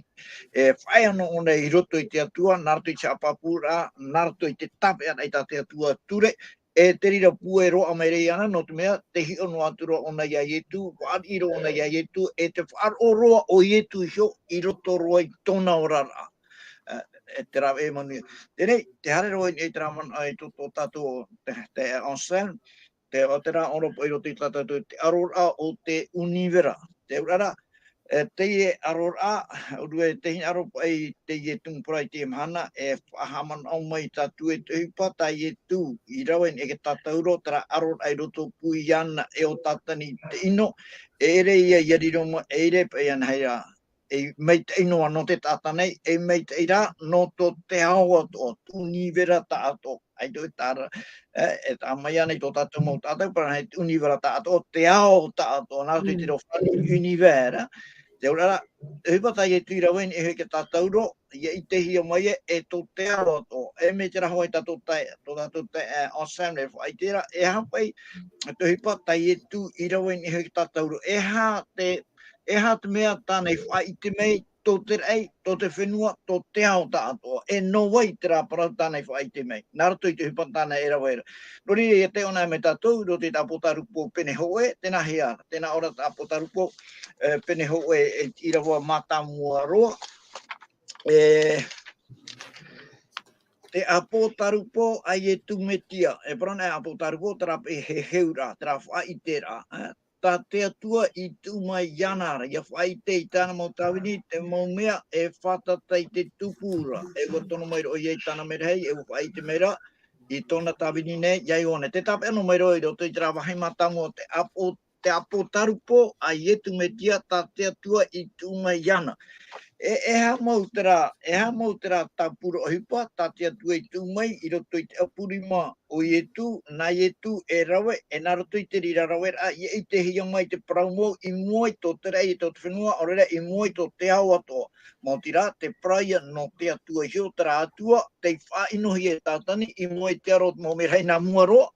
e faʻaea noa ʻōna i roto i te Atua, nā roto i te haʻapāpūraʻa, nā roto i te tāpeʻaraʻa i tā te Atua ture, e te reira pūai roaʻa mai ra iāna, nō te mea, tē hiʻo noa atu ra ʻōna iā Ietu, fāriʻi ra ʻōna iā Ietu, e te faʻaroʻo roa o Ietu iho i roto roa i tōna oraraʻa. E, e te rāveʻa manuia. Teie nei, te haere roa i te rā manaʻo i tō, tō tātou, te, te Anselme, te, o te rā ʻoropaʻi i roto i tā tātou, te aroraʻa o te univera. Te aroraʻa, e, teie aroraʻa, ʻōrua e te hinaʻaro paʻi teie tumu parau i teie mahana, e faʻahaʻamanaʻo mai tātou e te ʻohipa tā Ietu i rave i niʻa i te tātauro, terā aroraʻa i roto pū iāna e ʻo Tātani i te ʻino, e ʻere ia ia riro mai, e ʻere paʻi anaʻe ia, e maitaʻi noa nō te taʻata nei, e maitaʻi rā nō tō te ao atoʻa, te univera taʻatoʻa. ʻAita e taʻa ra, e, e taʻa mai ana i tō tātou mau taʻata, parau nei te univera taʻatoʻa, te ao taʻatoʻa, nā roto i te reo Farāni univers, te aroraʻa, te ʻohipa tā Ietu i rave i niʻa i te tātauro, ia ʻitehia mai e, e tō te ao atoʻa, e mai te rā hoʻi tā tātou taeaʻe, tō tātou taeaʻe, e, Anselme e faʻaʻite ra, e aha paʻi te ʻohipa tā Ietu i rave i niʻa i te tātauro, e aha te, e aha te mea tāna i faʻaʻite mai, tō te raʻi, tō te fenua, tō te ao taʻatoʻa. E nō vai terā parau tāna i faʻaʻite mai. Nā roto i te ʻohipa tāna e rave ra. Nō reira, ia taiʻo anaʻe mai tātou, i roto i te ʻĀpōtarupo pene hōʻē, tēnā hea, tēnā ʻō ra te ʻĀpōtarupo, e, pene hōʻē, e, ʻīrava mātāmua roa. E, te ʻĀpōtarupo a Ietu Metia. E parau nei ʻĀpōtarupo, terā paʻi e heheuraʻa, terā faʻaʻiteraʻa, e, tā te Atua i tuʻu mai iāna ra, ia faʻaʻite i tāna mau tāvini, te mau mea e fātata i te tupu ra, e ʻua tono mai roa ia i tāna merahi, e ʻua faʻaʻite mai ra, i tōna tāvini nei, ia Ioane. Tē tāpeʻa noa mai roa i roto i terā vāhi mātāmua o te ʻĀpō-, te ʻĀpōtarupo a Ietu Metia, tā te Atua i tuʻu mai iāna. E, e aha mau terā, e aha mau terā tāpura ʻohipa, tā te Atua i tuʻu mai i roto i te ʻapu rima o Ietu, nā Ietu e rave, e nā roto i te reira raveraʻa, ia ʻitehia mai te parau mau i mua i tō te raʻi e tō te fenua, ʻaore rā i mua i tō te ao atoʻa. Maoti rā, te parau ia nō te Atua iho, terā Atua, tei faʻaʻinohia e Tātani, i mua i te aro o te mau merahi nā mua roa,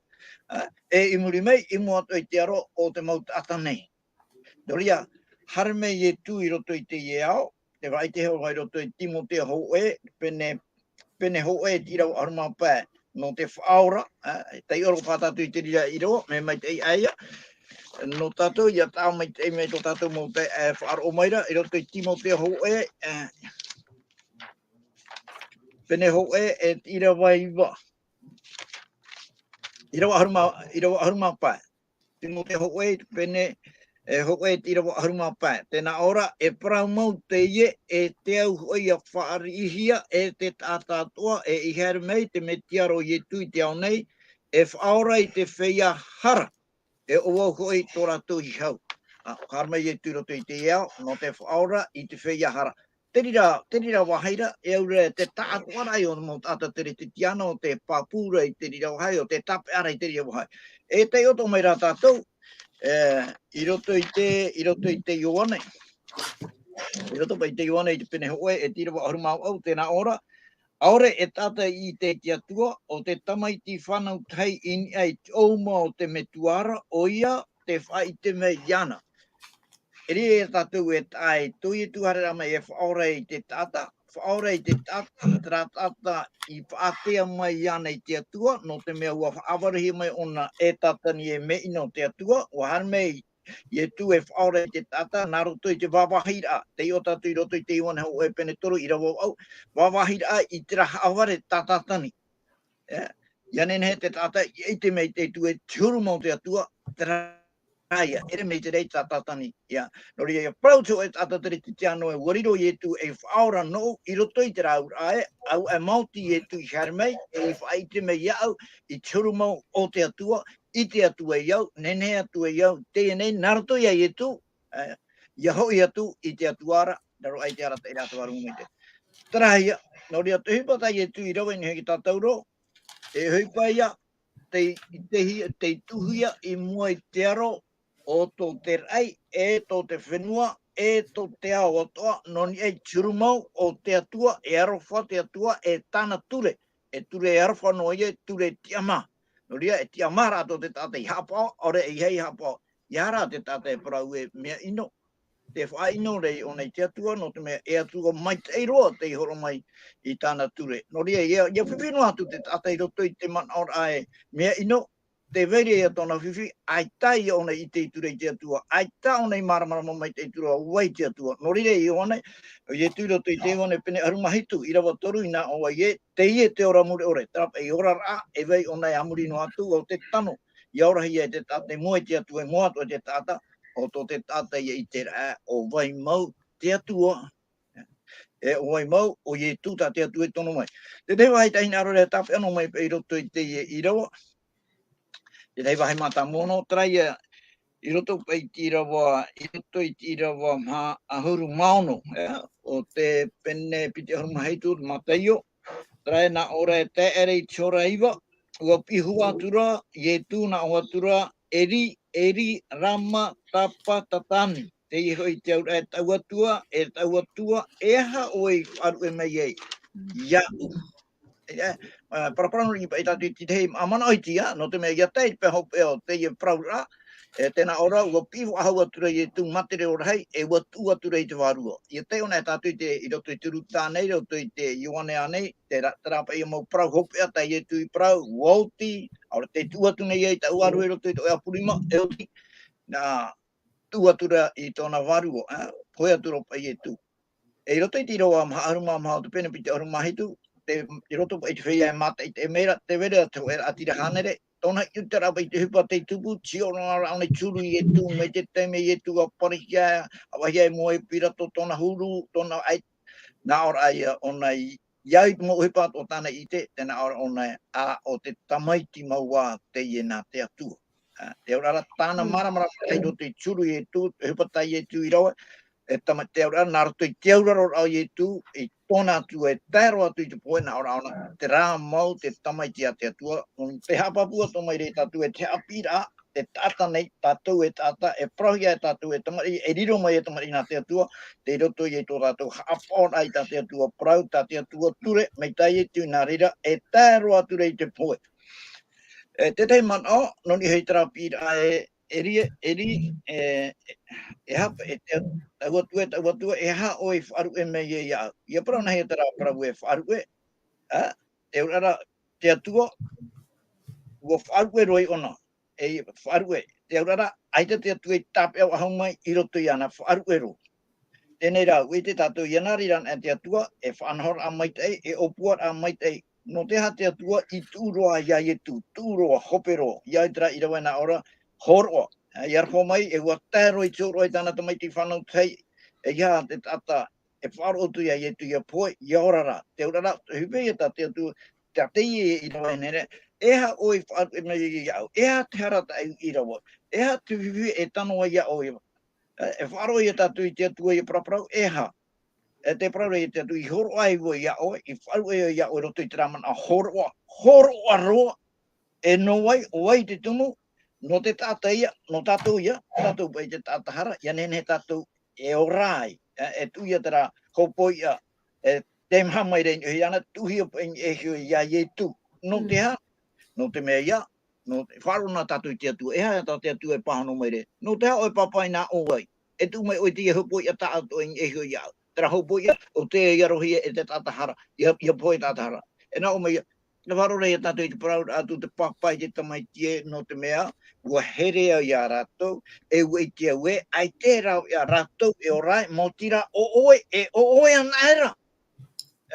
e, e i muri mai, i mua atoʻa i te aro o te mau taʻata nei. Nō reira, haere mai Ietu i roto i teie ao, tē faʻaʻite Iehova i roto i Timoteo hōʻē, pene, pene hōʻē, te ʻīrava ʻahuru mā pae, nō te Faʻaora, e, taiʻo roa paʻi tātou i te reira ʻīrava, mea maitaʻi ʻaita, nō tātou, ia taʻa maitaʻi mai tō tātou mau taeaʻe, e, faʻaroʻo mai ra, i roto i Timoteo hōʻē, e, pene hōʻē, e, te ʻīrava iva. ʻĪrava ʻahuru mā, ʻīrava ʻahuru mā pae. Timoteo hōʻē, pene, e, hōʻē, te ʻīrava ʻahuru mā pae. Tēnā ʻō ra, e parau mau teie, e te au hoʻi ʻia fāriʻihia e te taʻata atoʻa, e i haere mai te Metia ra ʻo Ietu i te ao nei, e faʻaora i te feiā hara, e ʻo vau hoʻi tō rātou hau. Ā, haere mai Ietu i roto i te ao, nō te faʻaora i te feiā hara. Te reira, te reira vāhi ra, e au ra te taʻatoʻaraʻa o te mau taʻata teretetiāna, ʻo te pāpū ra i te reira vāhi, ʻo te tāpeʻa ra i te reira vāhi. E taiʻo atoʻa mai rā tātou, e, i roto i te, i roto i te Ioane. I roto paʻi i te Ioane i te pene hōʻē, e te ʻīrava ʻahuru mā vaʻu, tēnā ʻō ra. ʻAore e taʻata i ʻite i te Atua, ʻo te tamaiti fānau tahi i niʻa i te ʻōuma o te Metua ra, ʻoia tē faʻaʻite mai iāna. E ʻere ia tātou e taʻa, tō Ietu haereraʻa mai e faʻaora i te taʻata, faʻaora i te taʻata, terā taʻata i faʻaʻite mai iāna i te Atua, nō te mea ʻua faʻaʻavarehia mai ʻōna e Tātani e mea ʻino o te Atua, ʻua haere mai Ietu e faʻaora i te taʻata, nā roto i te vāvāhiraʻa, taiʻo tātou i roto i te Ioane hōʻē pene toru ʻīrava vaʻu, vāvāhiraʻa i terā haʻavare tā Tātani. E, ʻia nehenehe te taʻata ʻia ʻite mai te Atua, e te huru mau o te Atua, terā ia, ʻere mai te reira tā Tātani, ʻia. Nō reira, ʻia parau te hōʻē taʻata teretetiāna ē, ʻua riro Ietu ei faʻaora nōʻu i roto i terā auraʻa ē, ʻaita e maoti Ietu i haere mai, e i faʻaʻite mai iāʻu, i te huru mau o te Atua, ʻite atu ai au, nehenehe atu ai au, teie nei, nā roto ia Ietu, e, ʻia hoʻi atu i te Atua ra, raro aʻe i te arataʻi ra te vārua maitaʻi. Terā ia, nō reira te ʻohipa tā Ietu i rave i niʻa i te tātauro, e ʻohipa ia, tei, tei, tei tuʻuhia i mua i te aro o tō te raʻi, e tō te fenua, e tō te ao atoʻa, nō niʻa i te huru mau o te Atua, e aroha te Atua, e tāna ture, e ture e aroha noa ia, e ture e tiʻamā. Nō reira, e tiʻamā rā tō te taʻata i haʻapaʻo, ʻaore e ʻeiaha i haʻapaʻo. ʻEiaha rā te taʻata e parau e mea ʻino, tē faʻaʻino ra ʻōna i te Atua, nō te mea e Atua maitaʻi roa tei horo mai i tāna ture. Nō reira, ʻia, ʻia fifi noa atu te taʻata i roto i te manaʻoraʻa e mea ʻino, Tē vai ra ia tōna fifi, ʻaita ia ʻōna i ʻite i ture i te Atua, ʻaita ʻōna i māramarama mai i ture ʻo vai te Atua. Nō reira, Ioane, ʻo Ietu i roto i te Ioane pene ʻahuru mā hitu, ʻīrava toru, ʻinaha ʻo vai ē, teie te ora mure ʻore, terā paʻi oraraʻa, e vai ʻōna e a muri noa atu, ʻo te tano, ʻia orahia e te taʻata i mua i te Atua, i mua atu i te taʻata, ʻo tō te taʻata ia i ʻite ra, ʻo vai mau te Atua, e ʻo vai mau, ʻo Ietu tā te Atua i tono mai. Te tahi vāhi tā hinaʻaro ra e tāpeʻa noa mai paʻi i roto i teie ʻīrava. Te tahi vāhi mātāmua noa, terā ia, i roto paʻi i te ʻīrava, i roto i te ʻīrava maha ʻahuru mā ono, e, ʻo te pene piti ʻahuru mā hitu, Mataio, terā ē, nā ʻō ra e tae aʻera i te hora iva, ʻua piʻi iho atu ra Ietu, nā ʻō atu ra, Eli, Eli, lama sabaktani. Teie hoʻi te auraʻa, e taʻu Atua, e taʻu Atua, e aha ʻoe i faʻaruʻe mai ai iāʻu? E, e, ā, paraparau noa paʻi tātou i te tahi, ā, manaʻo iti, ā, nō te mea ʻia tae i te pae hopeʻa o teie parauraʻa, e, tē nā ʻō ra, ʻua piʻi faʻahou atu ra Ietu mā te reo rahi, e ʻua tuʻu atu ra i te vārua. ʻIa tae ʻōna e tātou i te, i roto i te Ruta nei, i roto i te Ioane nei, terā, terā paʻi ia mau parau hopeʻa tā Ietu i parau, ʻua oti, ʻaore tē tuʻu atu nei ai taʻu ʻāruʻe i roto i te hōʻē ʻapu rima, e oti, nā, tuʻu atu ra i tōna vārua, ā, pohe atu ra paʻi Ietu. E i roto i te ʻīrava maha ʻahuru mā maha, ʻo te pene piti ʻahuru mā hitu, te, i roto paʻi i te feiā e mātaʻitaʻi mai ra, tē vai ra te hōʻē raʻatira hānere, tōna ʻiuta ra paʻi te ʻohipa tei tupu, tē hiʻo noa ra ʻōna i te huru Ietu, mai te taime Ietu ʻa parihia, ʻa vāhia i mua i Pirato tōna huru, tōna ʻai, nā ʻō ra ia ʻōna i, ʻia au i te mau ʻohipa atoʻa tāna i ʻite, tē nā ʻō ra ʻōna, ā, ʻo te tamaiti mau ā teie nā te Atua. Ā, te auraʻa ra tāna māramarama i roto i te huru Ietu, te ʻohipa tā Ietu i rave, e tama-, te auraʻa ra nā roto i te auraro ra ʻo Ietu, i tōna Atua, e tae roa atu i te pohe, nā ʻō ra ʻōna, terā mau te tamaiti a te Atua, ʻo te haʻapāpū atoʻa mai ra ia tātou, e te haʻapiʻiraʻa, e taʻata nei, tātou e taʻata, e parauhia e tātou e tamariʻi, e riro mai e tamariʻi nā te Atua, tei roto ia i tō tātou haʻapaʻoraʻa i tā te Atua parau, tā te Atua ture, mai tā Ietu, nā reira, e tae roa atu ra i te pohe. E, te tahi manaʻo, nō niʻa hoʻi terā piʻiraʻa e, Eli, Eli, e, e aha, e te, taʻu Atua, taʻu Atua, e aha ʻoe i faʻaruʻe mai ai iāʻu. ʻIa parau nāhea terā parau e faʻaruʻe, ā, te auraʻa ra, te Atua, ʻua faʻaruʻe roa ʻōna, e faʻaruʻe, te auraʻa ra, ʻaita te Atua i tāpeʻa faʻahou mai i roto iāna, faʻaruʻe roa. Teie rā, ʻua ʻite tātou ia nā reira anaʻe te Atua, e faʻanahoraʻa maitaʻi, e ʻōpuaraʻa maitaʻi, nō te aha te Atua i tuʻu roa iā Ietu, tuʻu roa, hope roa, ʻia au i terā ʻīrava nā ʻō ra, hōroʻa. Ā, ʻia aroha mai, e ʻua tae roa i te hōroʻa i tāna tamaiti fānau tahi, e ʻeiaha te taʻata, e faʻaroʻo atu iā Ietu ʻia pohe, ʻia ora ra. Te auraʻa ra, te hōpeʻa ia tā te Atua, tā teie ʻīrava e nehenehe, e aha ʻoe i faʻaruʻe mai ai iāʻu, e aha te hara tā ʻoe i ʻīrava, e aha te fifi e tano ai iā ʻoe, e, e faʻaroʻo ia tātou i te Atua ʻia paraparau, e aha. E tē parau ra ia te Atua, i hōroʻa ai vau iā ʻoe, i faʻaruʻe au iā ʻoe i roto i terā manaʻo hōroʻa, hōroʻa roa, e nō vai, ʻo vai te tumu, nō te taʻata ia, nō tātou ia, tātou paʻi te taʻata hara, ʻia nehenehe tātou e ora ai, e, e tuʻu ia terā hopoiʻa, e, tē maha mai ra i niʻa iāna, tuʻuhia paʻi i niʻa iho iā Ietu. Nō te aha? Nō te mea ia, nō te faʻaroʻo na tātou i te Atua, e aha tā te Atua e pāhono mai ra. Nō te aha ʻoe Pāpā i nā ʻō ai? E tuʻu mai ʻoe i teie hopoiʻa taʻatoʻa i niʻa iho iāʻu. Terā hopoiʻa, ʻo tē aroha ē e te taʻata hara, ʻia, ʻia pohe taʻata hara. E nā ʻō mai ia, tē faʻaroʻo ra ia tātou i te parau ra atu te Pāpā i te Tamaiti ē, nō te mea, ʻua here au iā rātou, e ʻua ʻite au ē, ʻaita e rave iā rātou e ora ai, maoti rā ʻo ʻoe, e ʻo ʻoe anaʻe ra.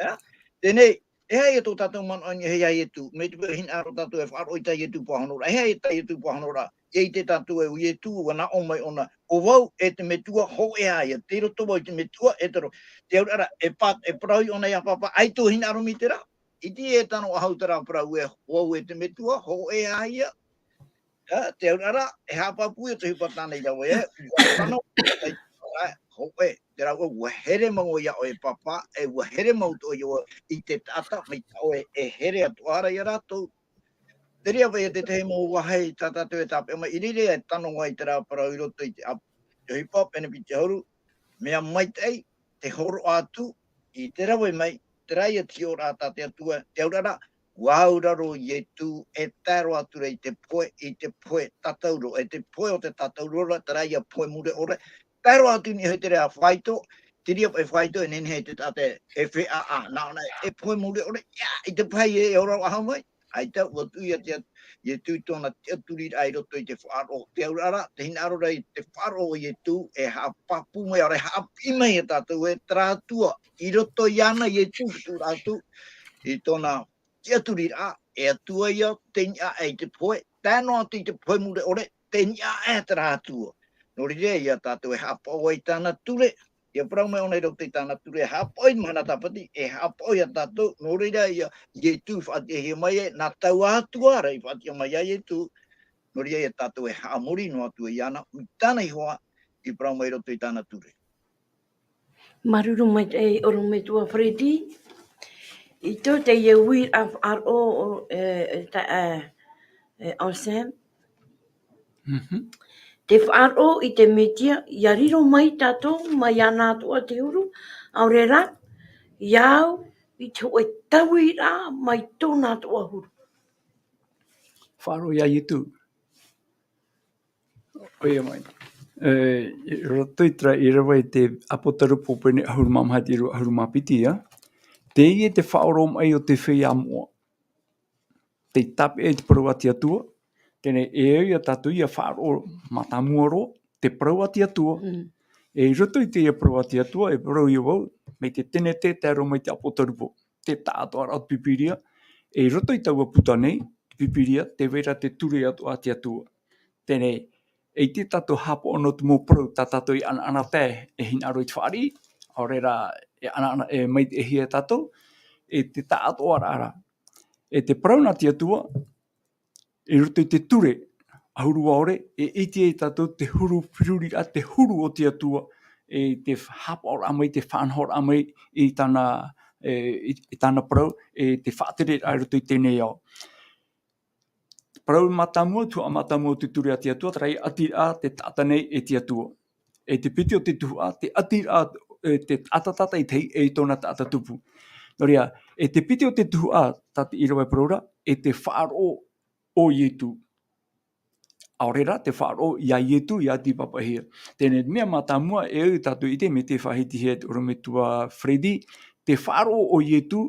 Ā? Teie, e aha ia tō tātou manaʻo i niʻa iho iā Ietu, mai te peu e hinaʻaro tātou e faʻaroʻo i tā Ietu pāhonoraʻa, e aha ia tā Ietu pāhonoraʻa, ʻia ʻite tātou ē ʻo Ietu, ʻua nā ʻō mai ʻōna, ʻo vau e te Metua, hōʻē ā ïa, tei roto vau i te Metua, e te ro-, te auraʻa ra, e pā-, e parau ʻōna iā Pāpā, ʻaita e hinaʻaro mai i terā, ʻite e tano faʻahou terā parau ē, ʻo vau e te Metua, hōʻē ā ïa, ā, te auraʻa ra, e haʻapāpū ïa te ʻohipa tāna i rave ē, ʻua tano, ā, hōʻē, terā ʻua, ʻua here mau iā ʻoe Pāpā, e ʻua here mau atoʻa ïa vau i te taʻata, mai tā ʻoe e here atoʻa ra iā rātou. Terā paʻi te tahi mau vāhi tā tātou e tāpeʻa mai, i reira e tano ai terā parau i roto i te ʻāp-, te ʻohipa, pene piti ʻahuru, mea maitaʻi, te hōroʻa atu, i te rave mai, terā ïa te hiʻoraʻa tā te Atua, te auraʻa ra, ʻua auraro Ietu, e tae roa atu ra i te pohe, i te pohe tātauro, e te pohe o te tātauro ra, terā ïa pohe mure ʻore, tae roa atu i niʻa iho i terā faito, terā paʻi faito e nehenehe te taʻata e feʻaʻa, nā ʻōna e pohe mure ʻore, ʻia, i te pahi e ora faʻahou mai, ʻaita, ʻua tuʻu ïa te, Ietu i tōna tiʻaturiraʻa i roto i te faʻaroʻo. Te auraʻa ra, te hinaʻaro ra i te faʻaroʻo o Ietu, e haʻapāpū mai, ʻaore haʻapiʻi mai ia tātou ē terā Atua. I roto iāna Ietu, tū rātou, i tōna tiʻaturiraʻa, e Atua ia, tei niʻa aʻe i te pohe, tae noa atu i te pohe mure ʻore, tei niʻa aʻe terā Atua. Nō reira ia tātou e haʻapaʻo ai i tāna ture, ia parau mai ʻōna i roto i tāna ture, e haʻapaʻo i te mahana tāpati, e haʻapaʻo ia tātou, nō reira ia Ietu i faʻatiʻahia mai ai, nā taua Atua ra i faʻatiʻa mai ia Ietu, nō reira ia tātou e haʻamori noa atu iāna, i tāna ihoa, i parau mai i roto i tāna ture. Māuruuru maitaʻi e ʻorometua Freddy. I tō teie uiraʻa faʻaroʻo, e, e, ta-, e, e, Anselme. Mhm. Te faʻaroʻo i te Mesia, ʻia riro mai tātou, mai iāna atoʻa te huru, ʻaore rā, ʻia au i te hōʻē tauiraʻa mai tōna atoʻa huru. Faʻaroʻo ia Ietu. ʻOia mai. E, i roto i terā ʻīrava i te Apotarupo pene ʻahuru mā maha i te ʻīrava ʻahuru mā piti ia, teie te faʻaoromaʻi o te feiā moʻa. Tei tāpeʻa i te parau a te Atua, teie nei e au ia tātou ʻia faʻaroʻo mātāmua roa, te parau a te Atua. Mm. E i roto i teie parau a te Atua, e parau ia vau, mai te Tenete tae roa mai te Apotarupo. Te taʻatoʻaraʻa o te Pīpīria, e i roto i taua puta nei, te Pīpīria, tē vai ra te ture atoʻa a te Atua. Teie nei, e ʻite tātou haʻapaʻo nō te mau parau tā tātou i ʻanaʻanatae, e hinaʻaro i te fāriʻi, ʻaore rā, e ʻanaʻana, e maitaʻihia tātou, e te taʻatoʻaraʻa ra. E te parau nā te Atua, i roto i te ture, ʻahuru ʻaore, e ʻite ai tātou te huru feruriraʻa, te huru o te Atua, e te haʻapaʻoraʻa mai, te faʻanahoraʻa mai i tāna, e, i, i tāna parau, e te faʻatereraʻa i roto i teie nei ao. Parau mātāmua, tuhaʻa mātāmua o te ture a te Atua, terā ia ʻatiraʻa te taʻata nei e te Atua. E te piti o te tuhaʻa, te ʻatiraʻa, e te taʻata tātaʻitahi, e tōna taʻata tupu. Nō reira, e te piti o te tuhaʻa, tā te ʻīrava e parau ra, e te faʻaroʻo o Ietu. ʻAore rā, te faʻaroʻo ia Ietu, ʻia tīpapahia. Teie nei mea mātāmua, e au tātou i ʻite, mai te faʻahitihia e te ʻorometua Freddy, te faʻaroʻo o Ietu,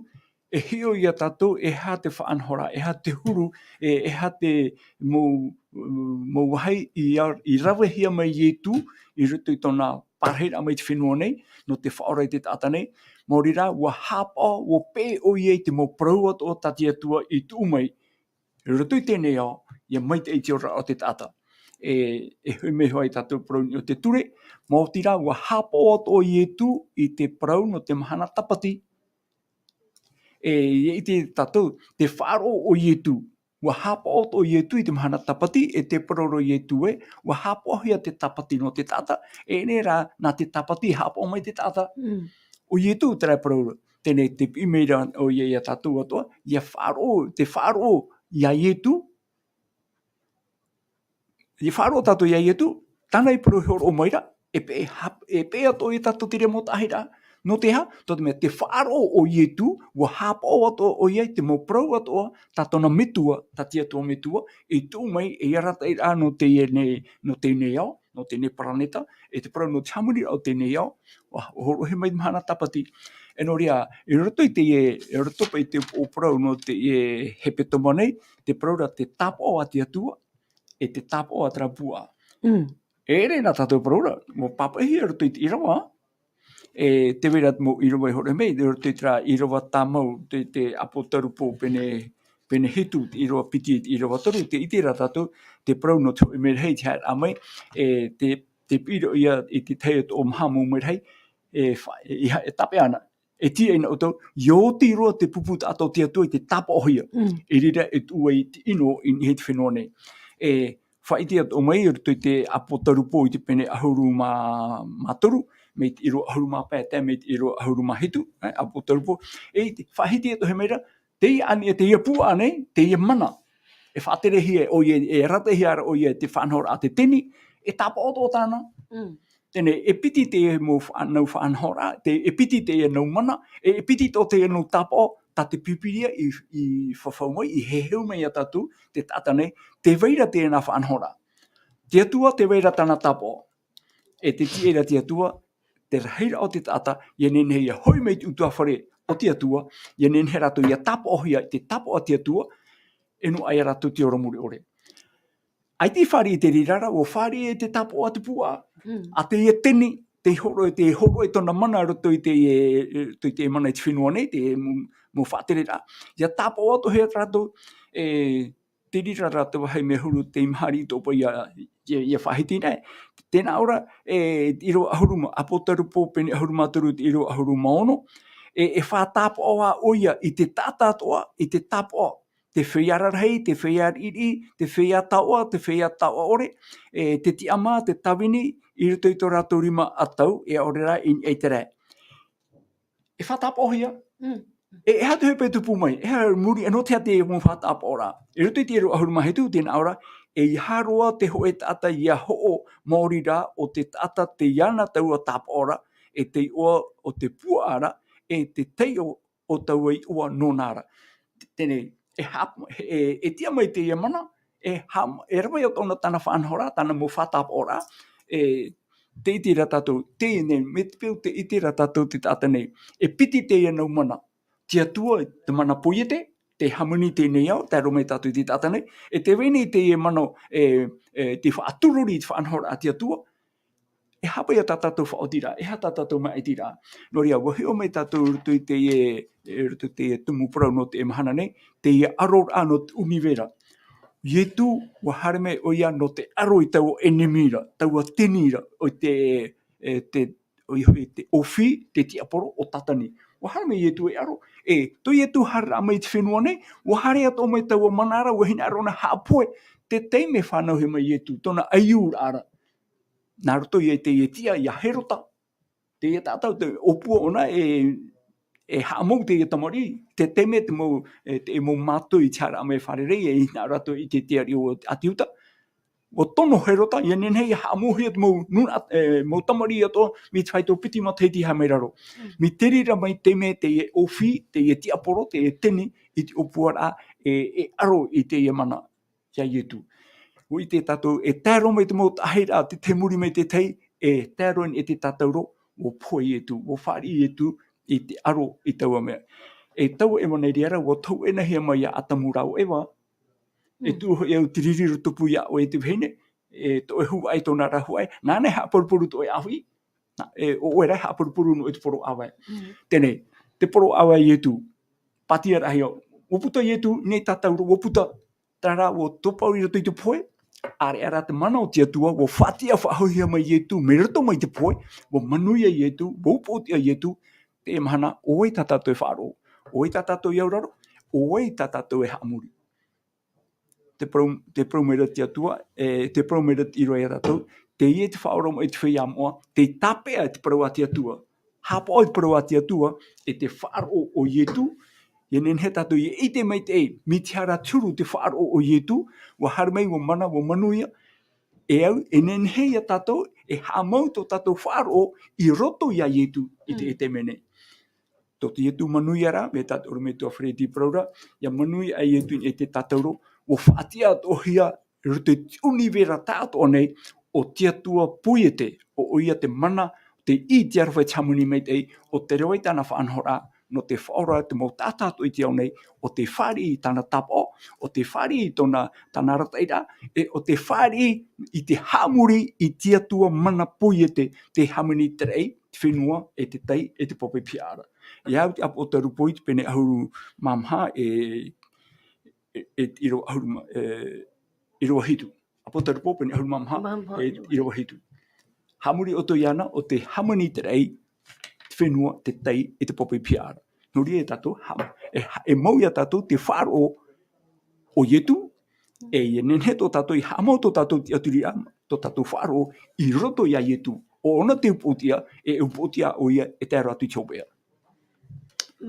e hiʻo ia tātou, e aha te faʻanahoraʻa, e aha te huru, e, e aha te mau, mau vāhi i a-, i ravehia mai Ietu, i roto i tōna parahiraʻa mai te fenua nei, nō te faʻaora i te taʻata nei, maori rā, ʻua haʻapaʻo, ʻua peʻe ʻoia i te mau parau atoʻa tā te Atua i tuʻu mai, i roto i teie nei ao, ʻia maitaʻi i te oraraʻa o te taʻata. E, e hoʻi mai hoʻi tātou parau nei o te ture, maoti rā, ʻua haʻapaʻo atoʻa Ietu i te parau nō te mahana tāpati. E, ʻia ʻite tātou, te faʻaroʻo o Ietu, ʻua haʻapaʻo atoʻa Ietu i te mahana tāpati, e te parau ra Ietu ē, ʻua haʻapaʻohia te tāpati nō te taʻata, e ʻere rā, nā te tāpati e haʻapaʻo mai te taʻata. Mm. ʻO Ietu terā e parau ra, teie nei te piʻi mai ra ʻoia ia tātou atoʻa, ʻia faʻaroʻo, te faʻaroʻo ia Ietu, ʻia faʻaroʻo tātou ia Ietu, tāna i parau e hōroʻa mai ra, e peʻe hap-, e peʻe atoʻa ia tātou te reira mau taʻahiraʻa. Nō te aha? Nō te mea te faʻaroʻo o Ietu, ʻua haʻapaʻo atoʻa ʻoia i te mau parau atoʻa, tā tōna Metua, tā te Atua Metua, i tuʻu mai ei arataʻiraʻa nō teie nei, nō teie nei ao, nō teie nei paraneta, e te parau nō te hāmoniraʻa o teie nei ao, ʻua hōroʻahia mai te mahana tāpati. E nō reira, i roto i teie, i roto paʻi i te upoʻo parau nō teie hepetoma nei, te parau ra te tāpaʻo a te Atua, e te tāpaʻo a terā puaʻa. Mm. E ʻere nā tātou parau ra, ʻua pāpaʻihia i roto i te ʻīrava, e tē vai ra te mau ʻīrava i hōroʻa mai, i roto i terā ʻīrava tāmau, te, te Apotarupo pene, pene hitu, te ʻīrava piti, te ʻīrava toru, tē ʻite ra tātou, te parau nō te hōʻē merahi, te haereraʻa mai, e te, te piʻiraʻa ia i te tahi atoʻa maha mau merahi, e fa-, e, e, e tāpeʻa ana. E tīaʻi na ʻoutou, ʻia oti roa te pupu taʻata o te Atua i te tāpaʻohia. Mm. I reira e tuʻu ai te ʻino i niʻa i te fenua nei. E faʻaʻite atoʻa mai, i roto i te Apotarupo i te pene ʻahuru mā, mā toru, mai te ʻīrava ʻahuru mā pae, tae mai te ʻīrava ʻahuru mā hitu, e, Apotarupo. E te faʻahiti atoʻa mai ra, teie ani, e teie puaʻa nei, teie mana. E faʻaterehia ʻoia, e arataʻihia ra ʻoia te faʻanahoraʻa a te teni, e tāpaʻo atoʻa tāna. Mm. Teie nei, e piti teie mau faʻa-, nau faʻanahoraʻa, te, e piti teie nau mana, e, e piti atoʻa teie nau tāpaʻo, tā te Pīpīria i, i fafau mai, i heheu mai ia tātou, te taʻata nei, tē vai ra teie nā faʻanahoraʻa. Te Atua tē vai ra tāna tāpaʻo. E te tīaʻi ra te Atua, te rahiraʻa o te taʻata, ʻia nehenehe ʻia hoʻi mai i te ʻutuāfare o te Atua, ʻia nehenehe rātou ʻia tāpaʻohia i te tāpaʻo a te Atua, e noaʻa ia rātou te ora mure ʻore. ʻAita i fāriʻi i te reira ra, ʻua fāriʻi i te tāpaʻo a te puaʻa, a teie teni, tei hōroʻa, tei hōroʻa i tōna mana i roto i te, i te mana i te fenua nei, te mau, mau faʻatereraʻa. ʻIa tāpaʻo atoʻa hia rātou, e, te reira ra te vāhi mea huru tei maha riʻi tō pai ia, ia, ia faʻahiti nei. Tē nā ʻō ra, e, ʻīrava ʻahuru mā, ʻApotarupo pene ʻahuru mā toru, te ʻīrava ʻahuru mā ono, e, e faʻatāpaʻo ā ʻoia i te taʻata atoʻa, i te tāpaʻo, te feiā rarahi, te feiā riʻiriʻi, te feiā taoʻa, te feiā taoʻa ʻore, e, te tiʻamā, te tāvini, i roto i tō rātou rima ʻatau, e ʻaore rā i niʻa i te rae. E faʻatāpaʻohia. Mm. E, e aha te hoʻe pae tupu mai, e aha muri, e nō te aha te mau faʻatāpaʻoraʻa. I roto i te ʻīrava ʻahuru mā hitu, tē nā ʻō ra, ʻeiaha roa te hōʻē taʻata ʻia hoʻo maori ra, ʻo te taʻata tei ana taua tāpaʻo ra, e te iʻoa o te puaʻa ra, e te taiʻo o taua iʻoa nōna ra. Teie nei, e ha-, e, e tiʻa mai teie mana, e ha-, e rave atoʻa na tāna faʻanahoraʻa, tāna mau faʻatāpaʻoraʻa, e, tē ʻite ra tātou, teie nei, mai te peu tē ʻite ra tātou te taʻata nei. E piti teie nau mana. Te Atua, te mana poiete, te hāmani i teie nei ao, tae roa mai tātou i te taʻata nei. E tē vai nei teie mana, e, e, tei faʻaturori i te faʻanahoraʻa a te Atua, e aha paʻi tā tātou faʻaotiraʻa, e aha tā tātou māʻitiraʻa. Nō reira, ʻua hiʻo mai tātou i roto i teie, e, roto i teie tumu parau nō teie mahana nei, teie ʻaroraʻa nō te ʻunivera. Ietu, ʻua haere mai ʻoia nō te ʻaro i taua ʻenemi ra, taua teni ra, ʻo te, e, te, ʻoia hoʻi te ʻōfī, te tiaporo ʻo Tātani. ʻUa haere mai Ietu e ʻaro, e, tō Ietu haereraʻa mai i te fenua nei, ʻua haere atoʻa mai taua mana ra, ʻua hinaʻaro na haʻapohe, te taime e fānauhia mai Ietu, tōna ʻaiūraʻa ra. Nā roto ia i teie tiʻa ia Herota, teie taʻata, te ʻōpua ʻōna e, e haʻamou teie tamariʻi, te taime te mau, e, te mau mātoi i te haereraʻa mai e fārerei, e hinaʻaro atu i te tiʻaraʻa o, a te Iuta. ʻUa tono Herota, ʻia nehenehe ʻia haʻamouhia te mau nūnaʻa, e, mau tamariʻi atoʻa, mai te fāito piti matahiti e haere mai i raro. Mm. Mai te reira mai te taime teie ʻōfī, teie tiaporo, teie teni, i te ʻōpuaraʻa, e, e ʻaro i teie mana. Ia Ietu. ʻUa ʻite tātou, e tae roa mai te mau taʻahiraʻa, te tahi muri mai te tahi, e tae roa i te tātauro, ʻua pohe Ietu, ʻua fāriʻi Ietu i te ʻaro i taua mea. E taua ʻevaneria ra, ʻua tauenahia mai ia Atamu rāua Eva. E tuʻu hoʻi au te riri roto pū iā ʻoe e te vahine, e tō ʻoe huaʻai tōna ra huaʻai, nāna e haʻapurupuru tō ʻoe ʻāvaʻe, nā, e, ʻo ʻoe rā e haʻapurupuru nō ʻoe te poro ʻāvaʻe. Mm. Teie nei, te poro ʻāvaʻe Ietu, pātia rahi au. ʻUa puta Ietu, nei tātauro, ʻua puta, terā rā, ʻua tōpau i roto i te pohe, ʻāreʻa rā te mana o te Atua, ʻua faʻatiʻa faʻahouhia mai Ietu, mai roto mai te pohe, ʻua manuia Ietu, ʻua upoʻotiʻa Ietu, teie mahana, ʻo vai tā tātou e faʻaroʻo, ʻo vai tā tātou e auraro, ʻo vai tā tātou e haʻamori. Te parau, te parau mai ra te Atua, e, te parau mai ra te ʻīrava iā tātou, teie te faʻaoromaʻi i te feiā moʻa, tei tāpeʻa i te parau a te Atua. Haʻapaʻo i te parau a te Atua, e te faʻaroʻo o Ietu, ʻia nehenehe tātou ʻia ʻite maitaʻi, mai te aha ra te huru te faʻaroʻo o Ietu, ʻua haere mai, ʻua mana, ʻua manuia, e au, e nehenehe ia tātou, e haʻamau tō tātou faʻaroʻo i roto iā Ietu i te, mm, i te mea nei. Tō te Ietu manuia ra, mai tā te ʻorometua Fred i parau ra, ʻia manuia ʻo Ietu i te tātauro, ʻua faʻatiʻa atoʻahia i roto i te ʻunivera tāʻātoʻa nei, ʻo te Atua poiete, ʻo ʻoia te mana, te ʻī, te aroha, te hāmani maitaʻi, ʻo tē rave i tāna faʻanahoraʻa, nō te faʻaora te mau taʻata atoʻa i te ao nei, ʻo tē fāriʻi i tāna tāpaʻo, ʻo tē fāriʻi i tōna, tāna arataʻiraʻa, e ʻo tē fāriʻi i te haʻamori i te Atua mana poiete, tei hāmani i te raʻi, te fenua, e te tai, e te pape pihaʻa ra. ʻIa au te ʻApotarupo i te pene ʻahuru mā maha, e, e, e, ʻīrava ʻahuru mā, e, ʻīrava hitu. ʻApotarupo pene ʻahuru mā maha, mā maha, e, ʻīrava. ʻĪrava hitu. Haʻamori ʻoutou iāna, ʻo tē hāmani i te raʻi, te fenua, te tai, e te pape pihaʻa ra. Nō reira ia tātou, ha-, e, ha-, e mau ia tātou te faʻaroʻo o Ietu, e, ʻia nehenehe tō tātou, ʻia haʻamau tō tātou tiʻaturiraʻa, tō tātou faʻaroʻo, i roto iā Ietu, ʻo ʻōna te upoʻotiʻa, e upoʻotiʻa ʻoia, e tae roa atu i te hopeʻa.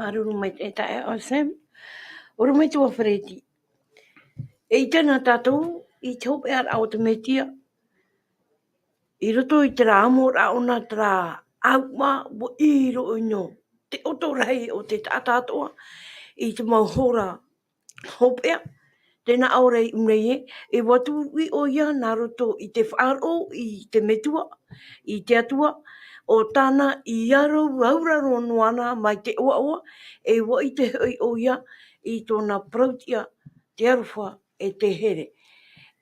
Māuruuru maitaʻi e taeaʻe Sam. ʻOrometua Fred. E ʻite na tātou i te hopeʻaraʻa o te Mesia, i roto i terā amo ra ʻōna, terā ʻāuʻa, ʻua ʻī roa ʻino te ʻoto rahi o te taʻata atoʻa i te mau hora hopeʻa. Tē nā ʻō ra i ʻō nei ē, e ʻua turuʻi ʻoia nā roto i te faʻaroʻo i te Metua, i te Atua, ʻo tāna i aroauraro noa na mai te ʻoaʻoa, e ʻua ʻite hoʻi ʻoia i tōna parautiʻa te aroha, e te here.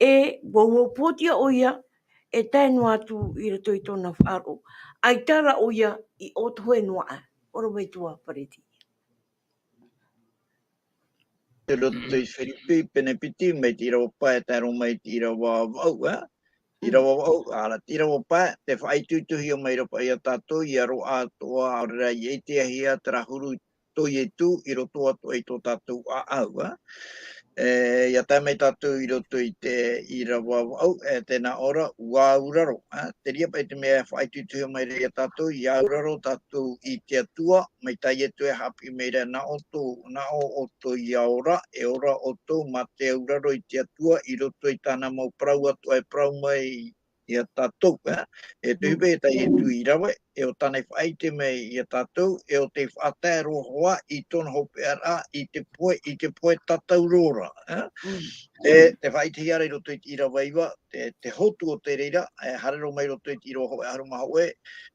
E, ua uapōtia ʻoia, e tae noa atu i roto i tōna faʻaroʻo. ʻAita rā ʻoia i ʻōtohe noa aʻe. ʻOro mai tua Pareti. Te roto i Firipi, pene piti, mai te ʻīrava pae, tae roa mai te ʻīrava vaʻu, ā? ʻĪrava vaʻu, ā, te ʻīrava pae, tē faʻaitoitohia mai ra paʻi ia tātou, ʻia roaʻa atoʻa, ʻaore rā ʻia ʻitehia terā huru tō Ietu, i roto atoʻa i tō tātou ʻāʻau, ā? E, ʻia tae mai tātou i roto i te ʻīrava vaʻu, e, tē nā ʻō ra, ʻua auraro, ā? Terā paʻi te mea e faʻaitoitohia mai ra ia tātou, ʻia auraro tātou i te Atua, mai tā Ietu e haʻapiʻi mai ra, nā ʻoutou, nā ʻō ʻoutou ʻia ora, e ora ʻoutou mā te auraro i te Atua, i roto i tāna mau parau atoʻa e parau mai ia tātou, ā? E tohu paʻi tā Ietu i rave, e ʻo tāna i faʻaʻite mai ia tātou, e ʻo tei faʻatae roa hoʻi i tōna hopeʻaraʻa, i te pohe, i te pohe tātauro ra, ā? Mm. E, tē faʻaʻitehia ra i roto i te ʻīrava iva, te, te hotu o te reira, e, haere roa mai i roto i te ʻīrava hōʻē ʻahuru mā hōʻē,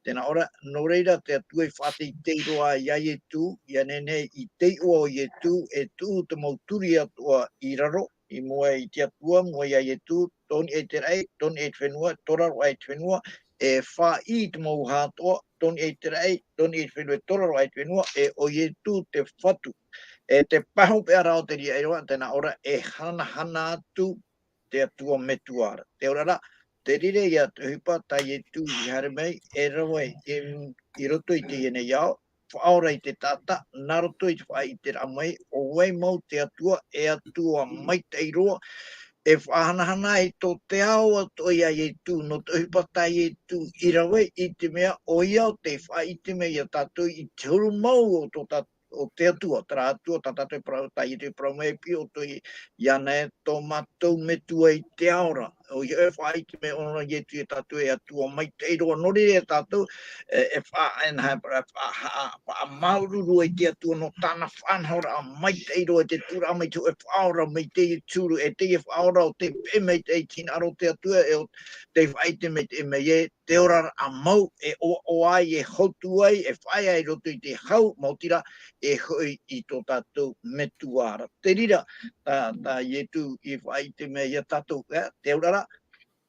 tē nā ʻō ra, nō reira te Atua i faʻateitei roa ia Ietu, ʻia nehenehe i te iʻoa o Ietu, e tuʻu te mau turi atoʻa i raro, i mua i te Atua, mua ia Ietu, tō niʻa i te raʻi, tō niʻa i te fenua, tō raro aʻe i te fenua, e faʻaʻī i te mau vaha atoʻa, tō niʻa i te raʻi, tō niʻa i te fenua, tō raro aʻe i te fenua, e ʻo Ietu te Fatu. E te pae hopeʻa ra o te reira ʻīrava, tē nā ʻō ra, e hanahana atu te Atua Metua ra. Te auraʻa, te reira ia te ʻohipa tā Ietu i haere mai, e rave i, i roto i teie nei ao, faʻaora i te taʻata, nā roto i te faʻaʻiteraʻa mai, ʻo vai mau te Atua, e Atua maitaʻi roa, e faʻahanahana ai tō te ao atoʻa ia Ietu, nō te ʻohipa tā Ietu i rave i te mea, ʻoia ʻo tē faʻaʻite mai ia tātou i te huru mau o tō tā-, o te Atua, terā Atua tā tātou e parau, tā Ietu e parau mai, e piʻi ʻoutou iāna e tō mātou Metua i te ao ra. ʻOia e faʻaʻite mai ʻōna Ietu ia tātou e Atua maitaʻi roa, nō reira ia tātou, e, e faʻa-, e nā, e faʻa-, faʻa-, faʻamāuruuru i te Atua nō tāna faʻanahoraʻa maitaʻi roa, te tuʻuraʻa mai te hōʻē faʻaora mai teie huru, e teie faʻaora ʻo tē peʻe maitaʻi i te hinaʻaro o te Atua, e ʻo tē faʻaʻite maitaʻi mai e te oraraʻa mau, e ʻoaʻoa ai, e hotu ai, e faʻaea i roto i te hau, maoti rā, e hoʻi i tō tātou Metua ra. Te reira, tā, tā Ietu i faʻaʻite mai ia tātou, e, te auraʻa,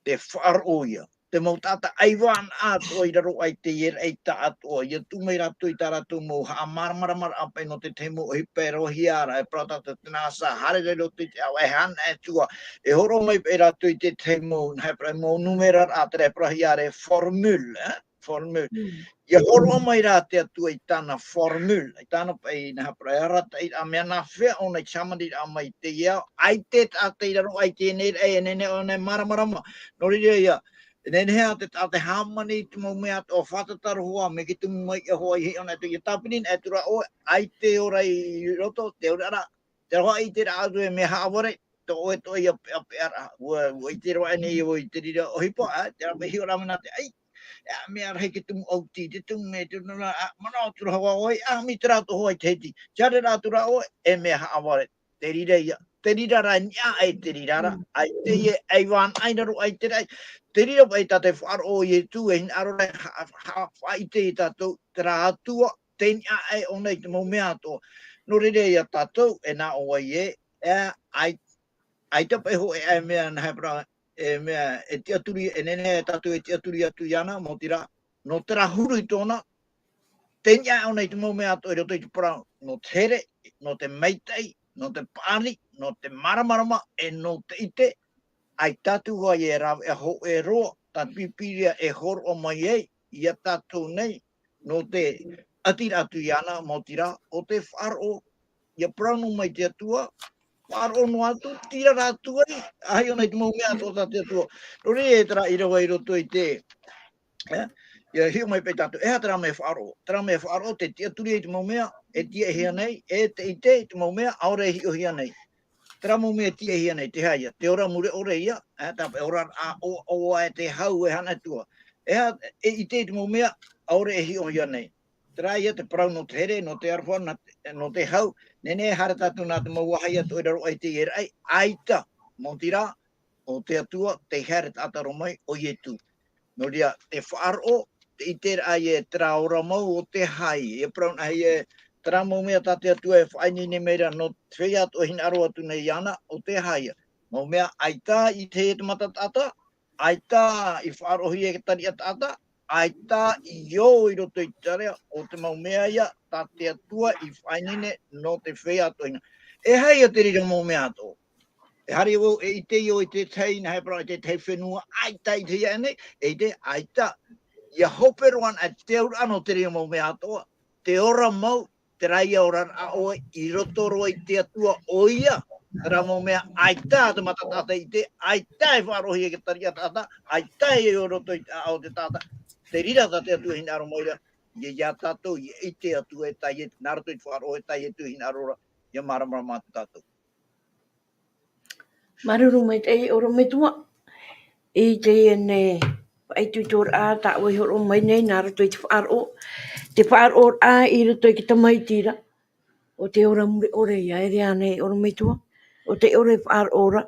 te faʻaroʻo ia. Te mau taʻata ʻaivānaʻa atoʻa i raro aʻe i teie raʻi taʻatoʻa, ʻia tuʻu mai rātou i tā rātou mau haʻamāramaramaraʻa paʻi nō te tahi mau ʻohipa e roahia ra, e parau tātou te nasa, haere ra i roto i te ao, e hana e tua, e hōroʻa mai paʻi rātou i te tahi mau, nā hea parau, mau numeraraʻa, terā e parauhia ra e formule, e? Formule. Mm. ʻIa hōroʻa mai rā te Atua i tāna formule, i tāna paʻi, nā hea parau, e arataʻiraʻa, mea nāfea ʻōna i te hāmaniraʻa mai i teie ao, ʻaita e taʻata i raro aʻe i teie nei raʻi, e nehenehe ʻōna e māramarama. Nō reira ia, e nehenehe ā te taʻata e hāmani i te mau mea atoʻa fātata roa, mai te tumu mai ia hoʻi, e hiʻo ʻōna atu, ʻia tāpiri anaʻe atu ra ʻoe, ʻaita e ora i roto, te auraʻa, te roaʻa i te rā atu e mea haʻavare, tō ʻoe atoʻa ia peʻapeʻaraʻa, ʻua, ʻua ʻite roa aʻe nei vau i te reira ʻohipa, ā, terā paʻi hiʻo rā mea nā te ʻai, ā, mea rahi te tumu ʻauti, te tumu mea, te tumu nā, ā, manaʻo atu ra hoʻi ʻoe, ā, mai terā atoʻa hoʻi te hiti, ʻia haere rā atu ra ʻoe, e mea haʻavare, te reira ia, te reira rā, niʻa aʻe te reira rā, ʻaita e ʻaivānaʻa i raro aʻe i te raʻi, te reira paʻi tā te faʻaroʻo o Ietu, e hinaʻaro ra, ha-, ha-, faʻaʻite ia tātou, terā Atua, tei niʻa aʻe ʻōna i te mau mea atoʻa. Nō reira ia tātou, e nā ʻō vai ē, e, ʻai-, ʻaita paʻi hōʻē ʻae mea, nā hea parau, e mea, e tiʻaturi, e nehenehe tātou e tiʻaturi atu iāna, maoti rā, nō terā huru i tōna, tei niʻa aʻe ʻōna i te mau mea atoʻa i roto i te parau, nō te here, nō te maitaʻi, nō te paʻari, nō te māramarama, e nō te ʻite, ʻaita atu hoʻi e rāveʻa hōʻē roa, tā te Pīpīria e hōroʻa mai ai, ia tātou nei, nō te ʻatiraʻa atu iāna, maoti rā, ʻo te faʻaroʻo, ʻia parau noa mai te Atua, faʻaroʻo noa atu, tīrara atu ai, ʻa hiʻo ʻōna i te mau mea atoʻa tā te Atua. Nō reira e terā ʻīrava i roto i te, e, ʻia hiʻo mai paʻi tātou, e aha terā mea faʻaroʻo? Terā mea faʻaroʻo, te tiʻaturi i te mau mea e tiʻahia nei, e te ʻite i te mau mea ʻaore e hiʻohia nei. Terā mau mea e tiʻahia nei, te aha ia, te ora mure ʻore ia, e, tā paʻi ora, ā, ʻo, ʻo, ʻo, e te hau e hana atu ā. E aha, e ʻite i te mau mea ʻaore e hiʻohia nei. Terā ia te parau nō te here, nō te aroha, nā te, nō te hau, nehenehe e haere tātou nā te mau vāhi atoʻa i raro aʻe i teie raʻi, ʻaita, maoti rā, ʻo te Atua, tei haere taʻata roa mai, ʻo Ietu. Nō reira, te faʻaroʻo, te ʻiteraʻa ia e terā ora mau o te hau, e parau anaʻe e, terā mau mea tā te Atua e faʻaineine mai ra nō te feiā atoʻa e hinaʻaro atu nei iāna, ʻo te aha ïa? Mau mea ʻaita i ʻite e te mata taʻata, ʻaita i faʻaroʻohia e te tariʻa taʻata, ʻaita i ō i roto i te area, ʻo te mau mea ïa tā te Atua i faʻaineine nō te feiā atoʻa hina. E aha ïa te reira mau mea atoʻa? E haere vau e ʻite ïa i te tahi, nā hea parau, i te tahi fenua, ʻaita i ʻite ïa nei, e ʻite, ʻaita. ʻIa hope roa anaʻe te auraʻa nō te reira mau mea atoʻa, te ora mau, terā ïa oraraʻa ʻoe i roto roa i te Atua ʻoia, terā mau mea ʻaita te mata taʻata i ʻite, ʻaita e faʻaroʻohia e te tariʻa taʻata, ʻaita e ō i roto i te ʻāʻau o te taʻata, te reira tā te Atua e hinaʻaro mai ra, ʻia, ʻia tātou, ʻia ʻite atu e tā Ietu, nā roto i te faʻaroʻo e tā Ietu e hinaʻaro ra, ʻia māramarama atu tātou. Māuruuru maitaʻi, ʻorometua. I teie nei faʻaitoitoraʻa tāʻu e hōroʻa mai nei nā roto i te faʻaroʻo, te faʻaroʻoraʻa i roto i te Tamaiti ra, ʻo te ora mure ʻore, ʻia ʻere ānei, ʻorometua? ʻO te ʻore faʻaroʻo ra,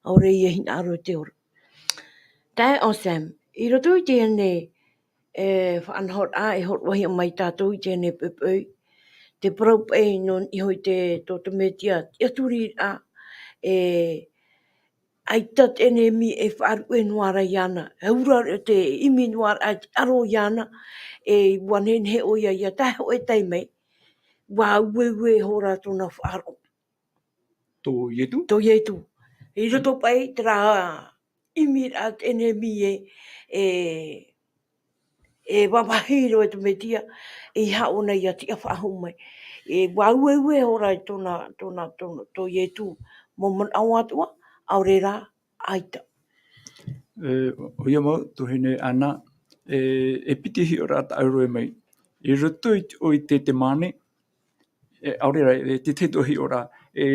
ʻaore ʻia hinaʻaro i te ora. Taeaʻe Sam, i roto i teie nei e faʻanahoraʻa e hōroʻahia mai tātou i teie nei poʻipoʻi, te parau paʻi nō niʻa iho i te, tō te Metia tiʻaturiraʻa, e, ʻaita te ʻenemi e faʻaruʻe noa ra iāna, e ura te ʻimi noa ra te aro iāna, e ʻua nehenehe ʻoia ʻia tae hōʻē taime, ʻua ueue ihora tōna faʻaroʻo. Tō Ietu? Tō Ietu. I roto paʻi terā ʻimiraʻa te ʻenemi e, e, e vāvāhi roa e te Metia, e haʻu ʻōna ʻia tiʻa faʻahou mai. E ʻua ueue ihora tōna, tōna, tōna, tō Ietu mau manaʻo atoʻa, ʻaore rā, ʻaita. E, ʻoia mau, tuahine Ana, e, e piti hiʻoraʻa tāʻu e rave mai. I roto i te, ʻo i te, te māne, e, ʻaore rā, e, te, te tahi hiʻoraʻa, e,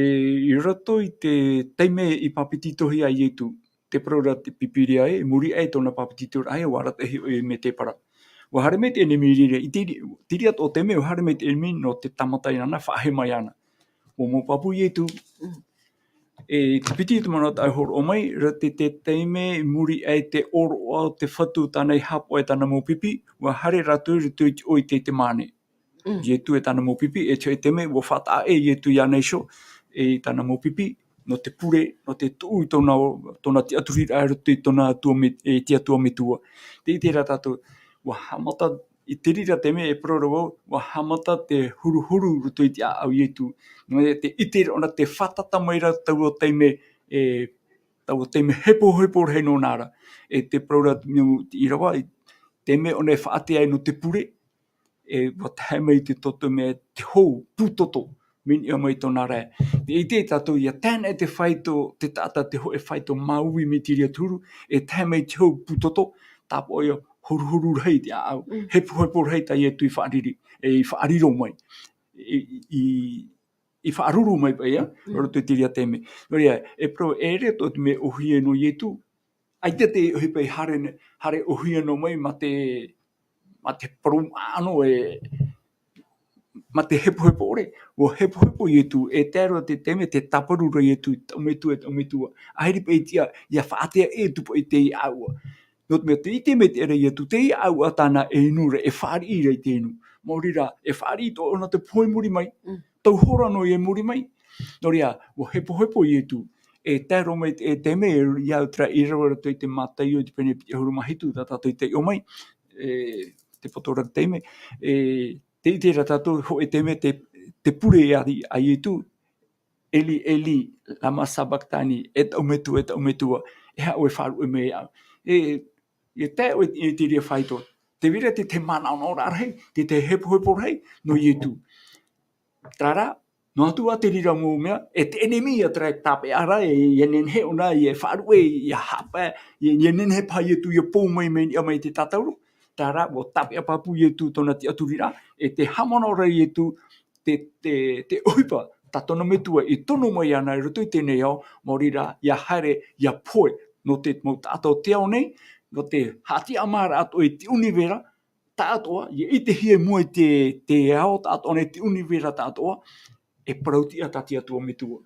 i roto i te taime i papetitohia ai Ietu, te parau ra te Pīpīria ē, i muri aʻe i tōna papetitoraʻa ē, ʻua arataʻi hoʻi mai te parau. ʻUa haere mai te ʻenemi i reira, i te, te reira atoʻa taime, ʻua haere mai te ʻenemi nō te tāmata iāna, faʻahē mai iāna. ʻUa mau pāpū Ietu, e te piti te manaʻo tāʻu e hōroʻa mai, ra te, te taime i muri aʻe i te ʻōroʻa o te Fatu tāna i haʻapaʻo e tāna mau pipi, ʻua haere rātou i roto i te ʻoire i te, te māne. Mm. Ietu e tāna mau pipi, e te, e te mea, ʻua faʻataʻa ʻē Ietu iāna iho, e tāna mau pipi, nō te pure, nō te tuʻu i tōna, tōna tiʻaturiraʻa i roto i tōna Atua me-, e te Atua Metua. Tē ʻite ra tātou, ʻua haʻamata, i te reira taime e parau ra vau, ʻua haʻamata te huruhuru i roto i te ʻāʻau Ietu. Nō te ʻiteraʻa ʻōna, te fātata mai ra taua taime, e, taua taime hepohepo rahi nōna ra. E te parau ra, mea, te ʻīrava, i te mea ʻōna e faʻaʻite ai nō te pure, e, ʻua tae mai te toto mea, te hou pūtoto, mai niʻa mai tōna rae. Tē ʻite tātou, ʻia tae anaʻe te fāito, te taʻata te hōʻē fāito māuiui mai te reira te huru, e tae mai te hou pūtoto, tāpaʻo ïa huruhuru rahi te ʻāʻau, Mm. hepohepo rahi tā Ietu i faʻariri, e, i faʻariro mai, i, i, i faʻaruru mai paʻi ïa, Mm. roto i te reira taime. Nō reira, e parau, e ʻere atoʻa te mea ʻōhie nō Ietu, ʻaita te ʻohipa e haere ne-, haere ʻōhie noa mai mā te, mā te parau ʻānoʻa e, mā te hepohepo ʻore, ʻua hepohepo Ietu, e tae roa te taime, tē tāparu ra Ietu, tō Metua, tō Metua. ʻAhiri paʻi tiʻa, ʻia faʻaʻite atu paʻi te ʻāʻau. Nō te mea, tē ʻite mai te ʻēʻa Ietu, te ʻāʻau tāna e inu ra, e fāriʻi ra i te inu. Maori rā, e fāriʻi atoʻa ʻōna te pohe i muri mai, Mm. tau hora noa ïa i muri mai. Nō reira, ʻua hepohepo Ietu, e tae roa mai te, e taime, ʻia au terā ʻīrava i roto i te Mātaio i te pene piti ʻahuru mā hitu, tā tātou i taiʻo mai, e, te poto ra te taime, e, tē ʻite ra tātou, hōʻē taime te, te pure a, a Ietu, Eli, Eli, lama sabakitani, e taʻu Metua, e taʻu Metua, e aha ʻoe e faʻaruʻe mai iāʻu. E, e tae ʻoe i te reira fāito, tē vai ra te, te manaʻonaʻoraʻa rahi, te, te hepohepo rahi, nō Ietu. Terā rā, noa atu ā te reira mau mea, e te ʻenemi ïa terā e tāpeʻa ra, e, ʻia nehenehe ʻōna, ʻia faʻaruʻe, ʻia haʻapae, ʻia, ʻia nehenehe paha Ietu ʻia pou mai, mai niʻa mai i te tātauro. Terā rā, ʻua tāpeʻa pāpū Ietu tōna tiʻaturiraʻa, e tē haʻamanaʻo ra Ietu, te, te, te ʻohipa tā tōna Metua i tono mai iāna i roto i teie nei ao, maori rā, ʻia haere, ʻia pohe, nō te mau taʻata o te ao nei, nō te haʻatiʻamāraʻa atoʻa i te ʻunivera, taʻatoʻa, ʻia ʻitehia i mua i te, te ao taʻatoʻa nei, te ʻunivera taʻatoʻa, e parau-tiʻa tā te Atua Metua.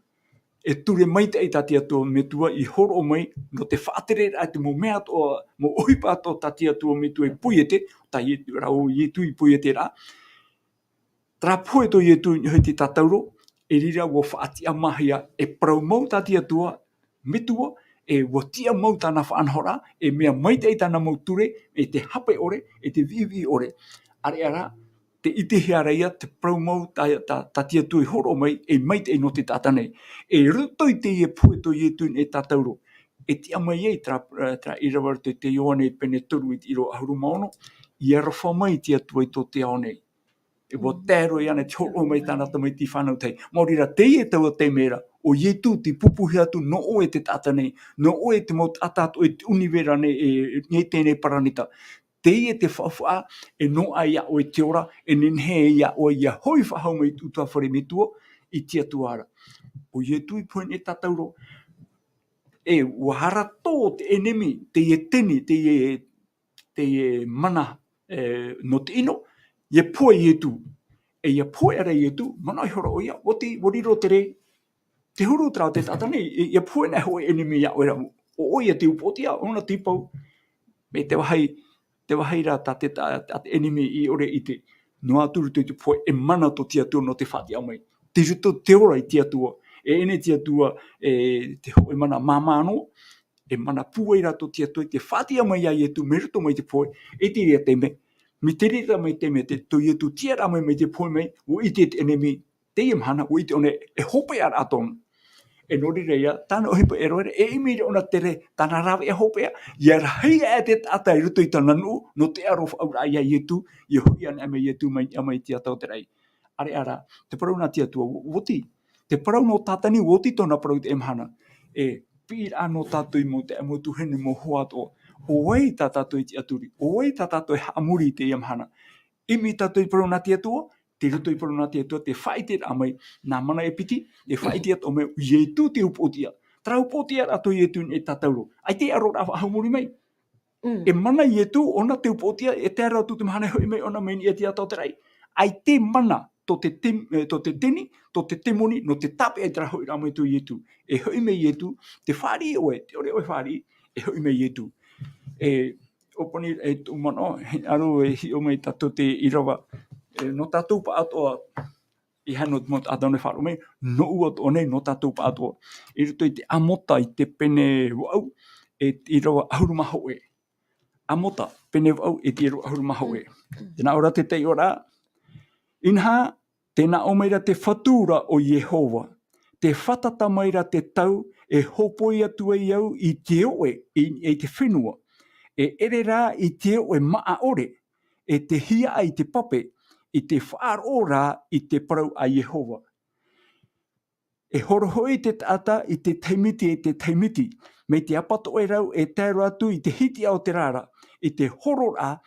E ture maitaʻi tā te Atua Metua i hōroʻa mai, nō te faʻatereraʻa i te mau mea atoʻa, mau ʻohipa atoʻa tā te Atua Metua i poiete, tā Ietu, rā ʻo Ietu i poiete ra. Terā pohe tō Ietu i niʻa i te tātauro, e reira ua faʻatiʻamāhia, e parau mau tā te Atua, metua, e ua tiʻa mau tāna faʻanahoraʻa, e mea maitaʻi tāna mau ture, e te hape ʻore, e te viʻiviʻi ʻore. ʻĀreʻa rā, tē ʻitehia ra ia, te parau mau tā, tā, tā te Atua i hōroʻa mai, e maitaʻi nō te taʻata nei. E roto i teie pohe tō Ietu i niʻa i te tātauro, e tiʻa mai ai terā, terā ʻīrava roto i te Ioane pene toru i te ʻīrava ʻahuru mā ono, ʻia aroha mai te Atua i tō te ao nei. E ua tae roa iāna te hōroʻa mai tāna tamaiti fānau tahi. Maori rā, teie taua taime ra, ʻo Ietu tei pupuhia atu, nō ʻoe te taʻata nei, nō ʻoe te mau taʻata atoʻa i te ʻunivera nei, e, i teie nei paraneta. Teie te faufaʻa, e noaʻa iā ʻoe te ora, e nehenehe iā ʻoe ʻia hoʻi faʻahou mai i te ʻutuāfare metua, i te Atua ra. ʻO Ietu i pohe i niʻa i te tātauro, e, ua haratō te ʻenemi, teie teni, teie, teie mana, e, nō te ʻino, ʻia pohe Ietu. E ʻia pohe ra Ietu, manaʻo ihora ʻoia, ʻua te, ʻua riro te rē, te huru terā o te taʻata nei, e, ʻia pohe na e hōʻē ʻenemi iā ʻoe ra, ʻo, ʻo ʻoia te upoʻotiʻa, ʻōna te pau. Mai te vāhi, te vāhi ra tā te, tā, tā te ʻenemi i ʻore i ʻite, noa atu roto i te pohe, e mana tō te Atua nō te faʻatiʻa mai. Tei roto te ora i te Atua, e ʻene te Atua, e te hōʻē mana māmā noa, e mana pūai ra tō te Atua i te faʻatiʻa mai iā Ietu, mai roto mai te pohe, i te reira taime, mai te reira mai taime, te, tō Ietu tiʻa ra mai, mai te pohe mai, ʻua ʻite te ʻenemi, teie mahana, ʻua ʻite ʻōna, e hopeʻa ra tōna. E nō reira ia, tāna ʻohipa e roa ra, e ʻimi ra ʻōna te rē, tāna rāveʻa hopeʻa, ʻia rahi aʻe te taʻata i roto i tāna nuʻu, nō te aro faʻaauraʻa iā Ietu, ʻia hoʻi anaʻe mai Ietu mai, mai te ata o te raʻi. ʻĀreʻa rā, te parau nā te Atua, ʻo, ʻoti, te parau nō Tātani, ʻoti tōna parau i teie mahana. E, piʻiraʻa nō tātou i mau taeaʻe, mau tuahine, mau hoa atoʻa. ʻO vai tā tātou e tiʻaturi, ʻo vai tā tātou e haʻamori i teie mahana. ʻImi tātou i te parau nā te Atua, tei roto i te parau nā te Atua, te faʻaʻiteraʻa mai, nā mana e piti, e faʻaʻite atoʻa mai, ʻo Ietu te upoʻotiʻa. Terā upoʻotiʻa rā tō Ietu i niʻa i te tātauro. ʻAita e aro ra faʻahou muri mai. Mm. E mana Ietu, ʻōna te upoʻotiʻa, e tae roa atu te mahana e hoʻi mai ʻōna mai niʻa i te ata o te raʻi. ʻAita e mana, tō te tem-, e, tō te teni, tō te temoni, nō te tāpeʻa i terā hoʻiraʻa mai tō Ietu. E hoʻi mai Ietu, tē fāriʻi ʻoe, tē ʻore ʻoe e fāriʻi, e hoʻi mai Ietu. E, ʻōpani, e, tō manaʻo, hinaʻaro e hiʻo mai tātou te ʻīrava. E, nō tātou pāʻatoʻa, ʻeiaha nō te mau taʻata nei e faʻaroʻo mai, nōʻu atoʻa nei, nō tātou pāʻatoʻa. I roto i te Amota i te pene vaʻu, e te ʻīrava ʻahuru mā hōʻē. Amota, pene vaʻu, e te ʻīrava ʻahuru mā hōʻē. Mm. Tē nā ʻō ra te taiʻoraʻa. Inaha, tē nā ʻō mai ra te Fatu ra ʻo Iehova. Tē fātata mai ra te tau, e hōpoi atu ai au i te oʻe, i, i te fenua. E ʻere rā i te oʻe māʻa ʻore, e te hiaʻai i te pape, i te faʻaroʻo ra i te parau a Iehova. E horohoi te taʻata i te tahi miti, i te tahi miti, mai te apatoʻerau e tae roa atu i te hitiʻa o te rara, i te hororaʻa,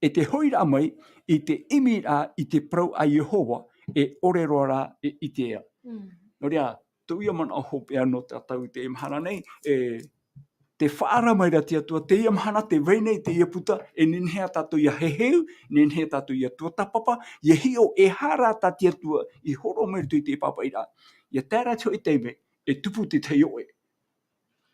e te hoʻiraʻa mai, i te ʻimiraʻa i te parau a Iehova, e ʻore roa rā e ʻitea. Mm. Nō reira, tōʻu ia manaʻo hopeʻa nō tātou i teie mahana nei, e, tē faʻaara mai ra te Atua, teie mahana tē vai nei teie puta, e nehenehe tātou ʻia heheu, nehenehe tātou ʻia tuatāpapa, ʻia hiʻo, e aha rā tā te Atua i hōroʻa mai roto i te pāpaʻiraʻa. ʻIa tae ra te hōʻē taime, e tupu te tahi oʻe.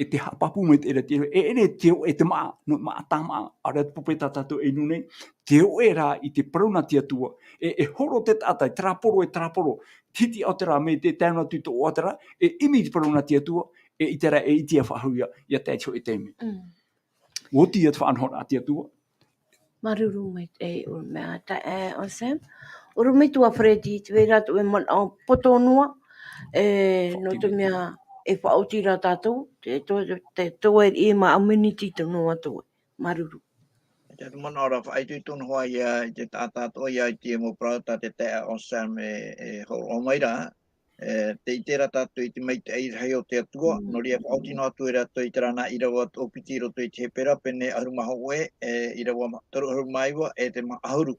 E tē haʻapāpū maitaʻi ra te, e, e, e te oʻe, e te māʻa, nō māʻa tāmāʻa, ʻaore rā te pape tā tātou e inu nei, te oʻe rā i te parau nā te Atua, e, e horo te taʻata, e terā poro, e terā poro, hitiʻa o te rā, mai te tae noa atu i tō ʻoaʻoa te rā, e ʻimi i te parau nā te Atua, e ʻite ra, e ʻitea faʻahou ia, ʻia tae te hōʻē taime. Mm. ʻUa oti ia te faʻanahoraʻa a te Atua. Māuruuru maitaʻi, e, ʻorometua, e, ʻo Sam. ʻOrometua Freddy, tē vai ra tō ʻoe manaʻo poto noa, e, nō te mea e faʻaoti ra tātou, te, tō, te, tō ʻoe riʻi e mā miniti tonu atoʻa. Māuruuru. Te manaʻo ra faʻaitoito noa ia i te taʻata atoʻa ia i te mau parau tā te taeaʻe ʻo Sam e, e hōroʻa mai ra. E, tē ʻite ra tātou i te maitaʻi rahi o te Atua, mm, nō reira faʻaoti noa atu e rātou i terā nā ʻīrava toʻopiti i roto i te Hepera, pene ʻahuru mā hōʻē, e, ʻīrava ma-, toru ʻahuru mā iva, e te maha ʻahuru.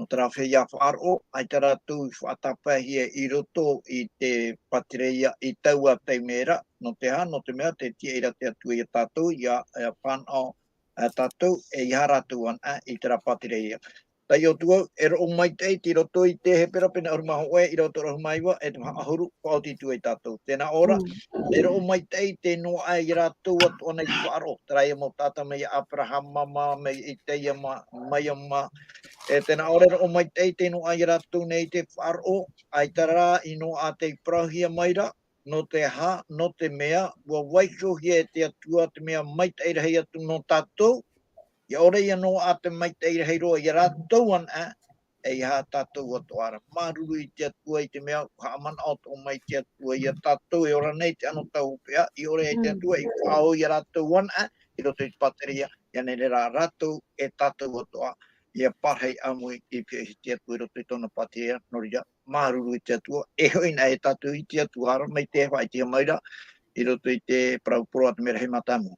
Nō terā feiā faʻaroʻo, ʻaita rātou i faʻatāpaehia i roto i te pātireia i taua taime ra, nō te aha, nō te mea, tē tiaʻi ra te Atua ia tātou, ʻia, ʻia fānaʻo, ā, tātou, e ʻeiaha rātou anaʻe i terā pātireia. Taiʻo atu au, e roʻo maitaʻi tei roto i te Hepera pene ʻahuru mā hōʻē, ʻīrava toru ʻahuru mā iva, e te maha ʻahuru, faʻaoti atu ai tātou. Tē nā ʻō ra, mm, e roʻo maitaʻi tē noaʻa ia rātou atoʻa nei te faʻaroʻo. Terā ia mau taʻata mai iā Aperahama mā, mai iā Isaia mā, mai ia mā, E tē nā ʻō ra ʻo maitaʻi te noaʻa ia rātou nei te faʻaroʻo, ʻaita rā i noaʻa tei parauhia mai ra, nō te aha, nō te mea, ʻua vaiihohia e te Atua te mea maitaʻi rahi atu nō tātou, ʻia ʻore ia noaʻa te maitaʻi rahi roa ia rātou ana, e ʻeiaha tātou atoʻa ra. Māuruuru i te Atua i te mea, ʻua haʻamanaʻo atoʻa mai te Atua ia tātou e ora nei te anotau hopeʻa, i ʻore ai te Atua, i faʻaau ia rātou ana, i roto i te pāteria, ʻia nehenehe rā rātou e tātou atoʻa, ʻia pārahi ʻāmui i te Atua i roto i tōna pāteria, nō reira, māuruuru i te Atua, e hoʻi na e tātou i te Atua ra, mai te faʻaʻitehia mai ra, i roto i te parau poro a te merahi mātāmua.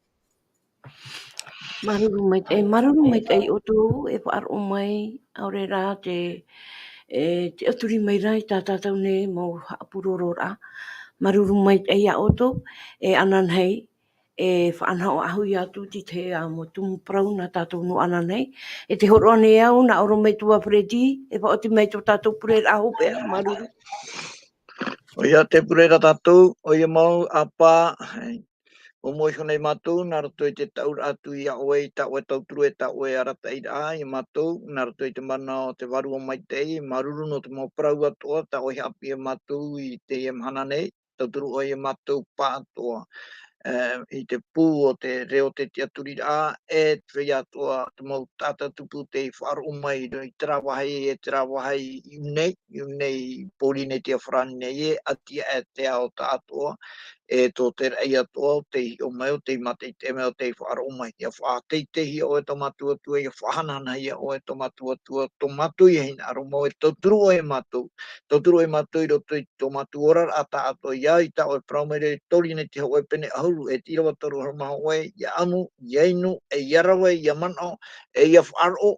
Māuruuru maitaʻi, māuruuru maitaʻi ʻoutou e faʻaroʻo mai, ʻaore rā te, e, te ʻaturi mai ra i tā tātou nei mau haʻapurororaʻa. Māuruuru maitaʻi ia ʻoutou, e ananahi, e faʻanaho ʻahu ia atu i te tahi mau tumu parau nā tātou nō ananahi. E te hōroʻa nei au, nā ʻō ra mai te ʻua Freddy, e faʻaoti mai tō tātou pureraʻa hopeʻa, māuruuru. ʻOia te pure ra tātou, ʻoia mau ʻāpā, ʻua moʻe iho nei mātou, nā roto i te taʻuraʻa atu ia ʻoe, i tā ʻoe tauturu e tā ʻoe arataʻiraʻa ia mātou, nā roto i te mana o te Vārua Maitaʻi, māuruuru nō te mau parau atoʻa, tā ʻoe i haʻapiʻi ia mātou i teie mahana nei, tauturu ʻoe ia mātou pāʻatoʻa, e, i te pū o te reo o te tiʻaturiraʻa, e te feiā atoʻa, te mau taʻata tupu tei faʻaroʻo mai i terā vāhi, e terā vāhi i ʻū nei, i ʻū nei i Pōrīnetia farāni nei ē, ʻati aʻe te ao tāʻatoʻa, e tō te raʻi atoʻa, ʻo tei hiʻo mai, ʻo tei mātaʻitaʻi mai, ʻo tei faʻaroʻo mai. ʻIa faʻateiteihia ʻoe tō mātou Atua, ʻia faʻahanahanahia ʻoe tō mātou Atua, tō mātou ia hinaʻaro mau, e tauturu ʻoe ia mātou, tauturu ʻoe ia mātou i roto i tō mātou oraraʻa tāʻatoʻa, ʻia au i tā ʻoe parau mai ra i Pōrīnetia hōʻē pene ʻahuru, e te ʻīrava toru ʻahuru mā hōʻē, ʻia ʻamu, ʻia inu, e ʻia rave, ʻia manaʻo, e ʻia faʻaroʻo,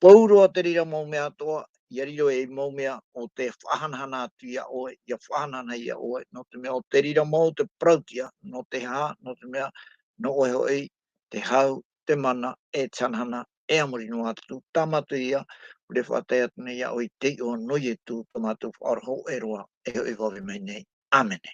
pauroa te reira mau mea atoʻa, ʻia riro ei mau mea ʻo te faʻahanahana atu ia ʻoe, ʻia faʻahanahana ia ʻoe, nō te mea ʻo te reira mau te parauʻtiʻa, nō te aha, nō te mea, nō ʻoe hoʻi, te hau, te mana, e te hanahana, e a muri noa atu, tā mātou ia, ʻua faʻatae atu nei ia ʻoe i te iʻoa nō Ietu, tō mātou Faʻaora hōʻē roa, e hoʻi vave mai nei. ʻĀmene.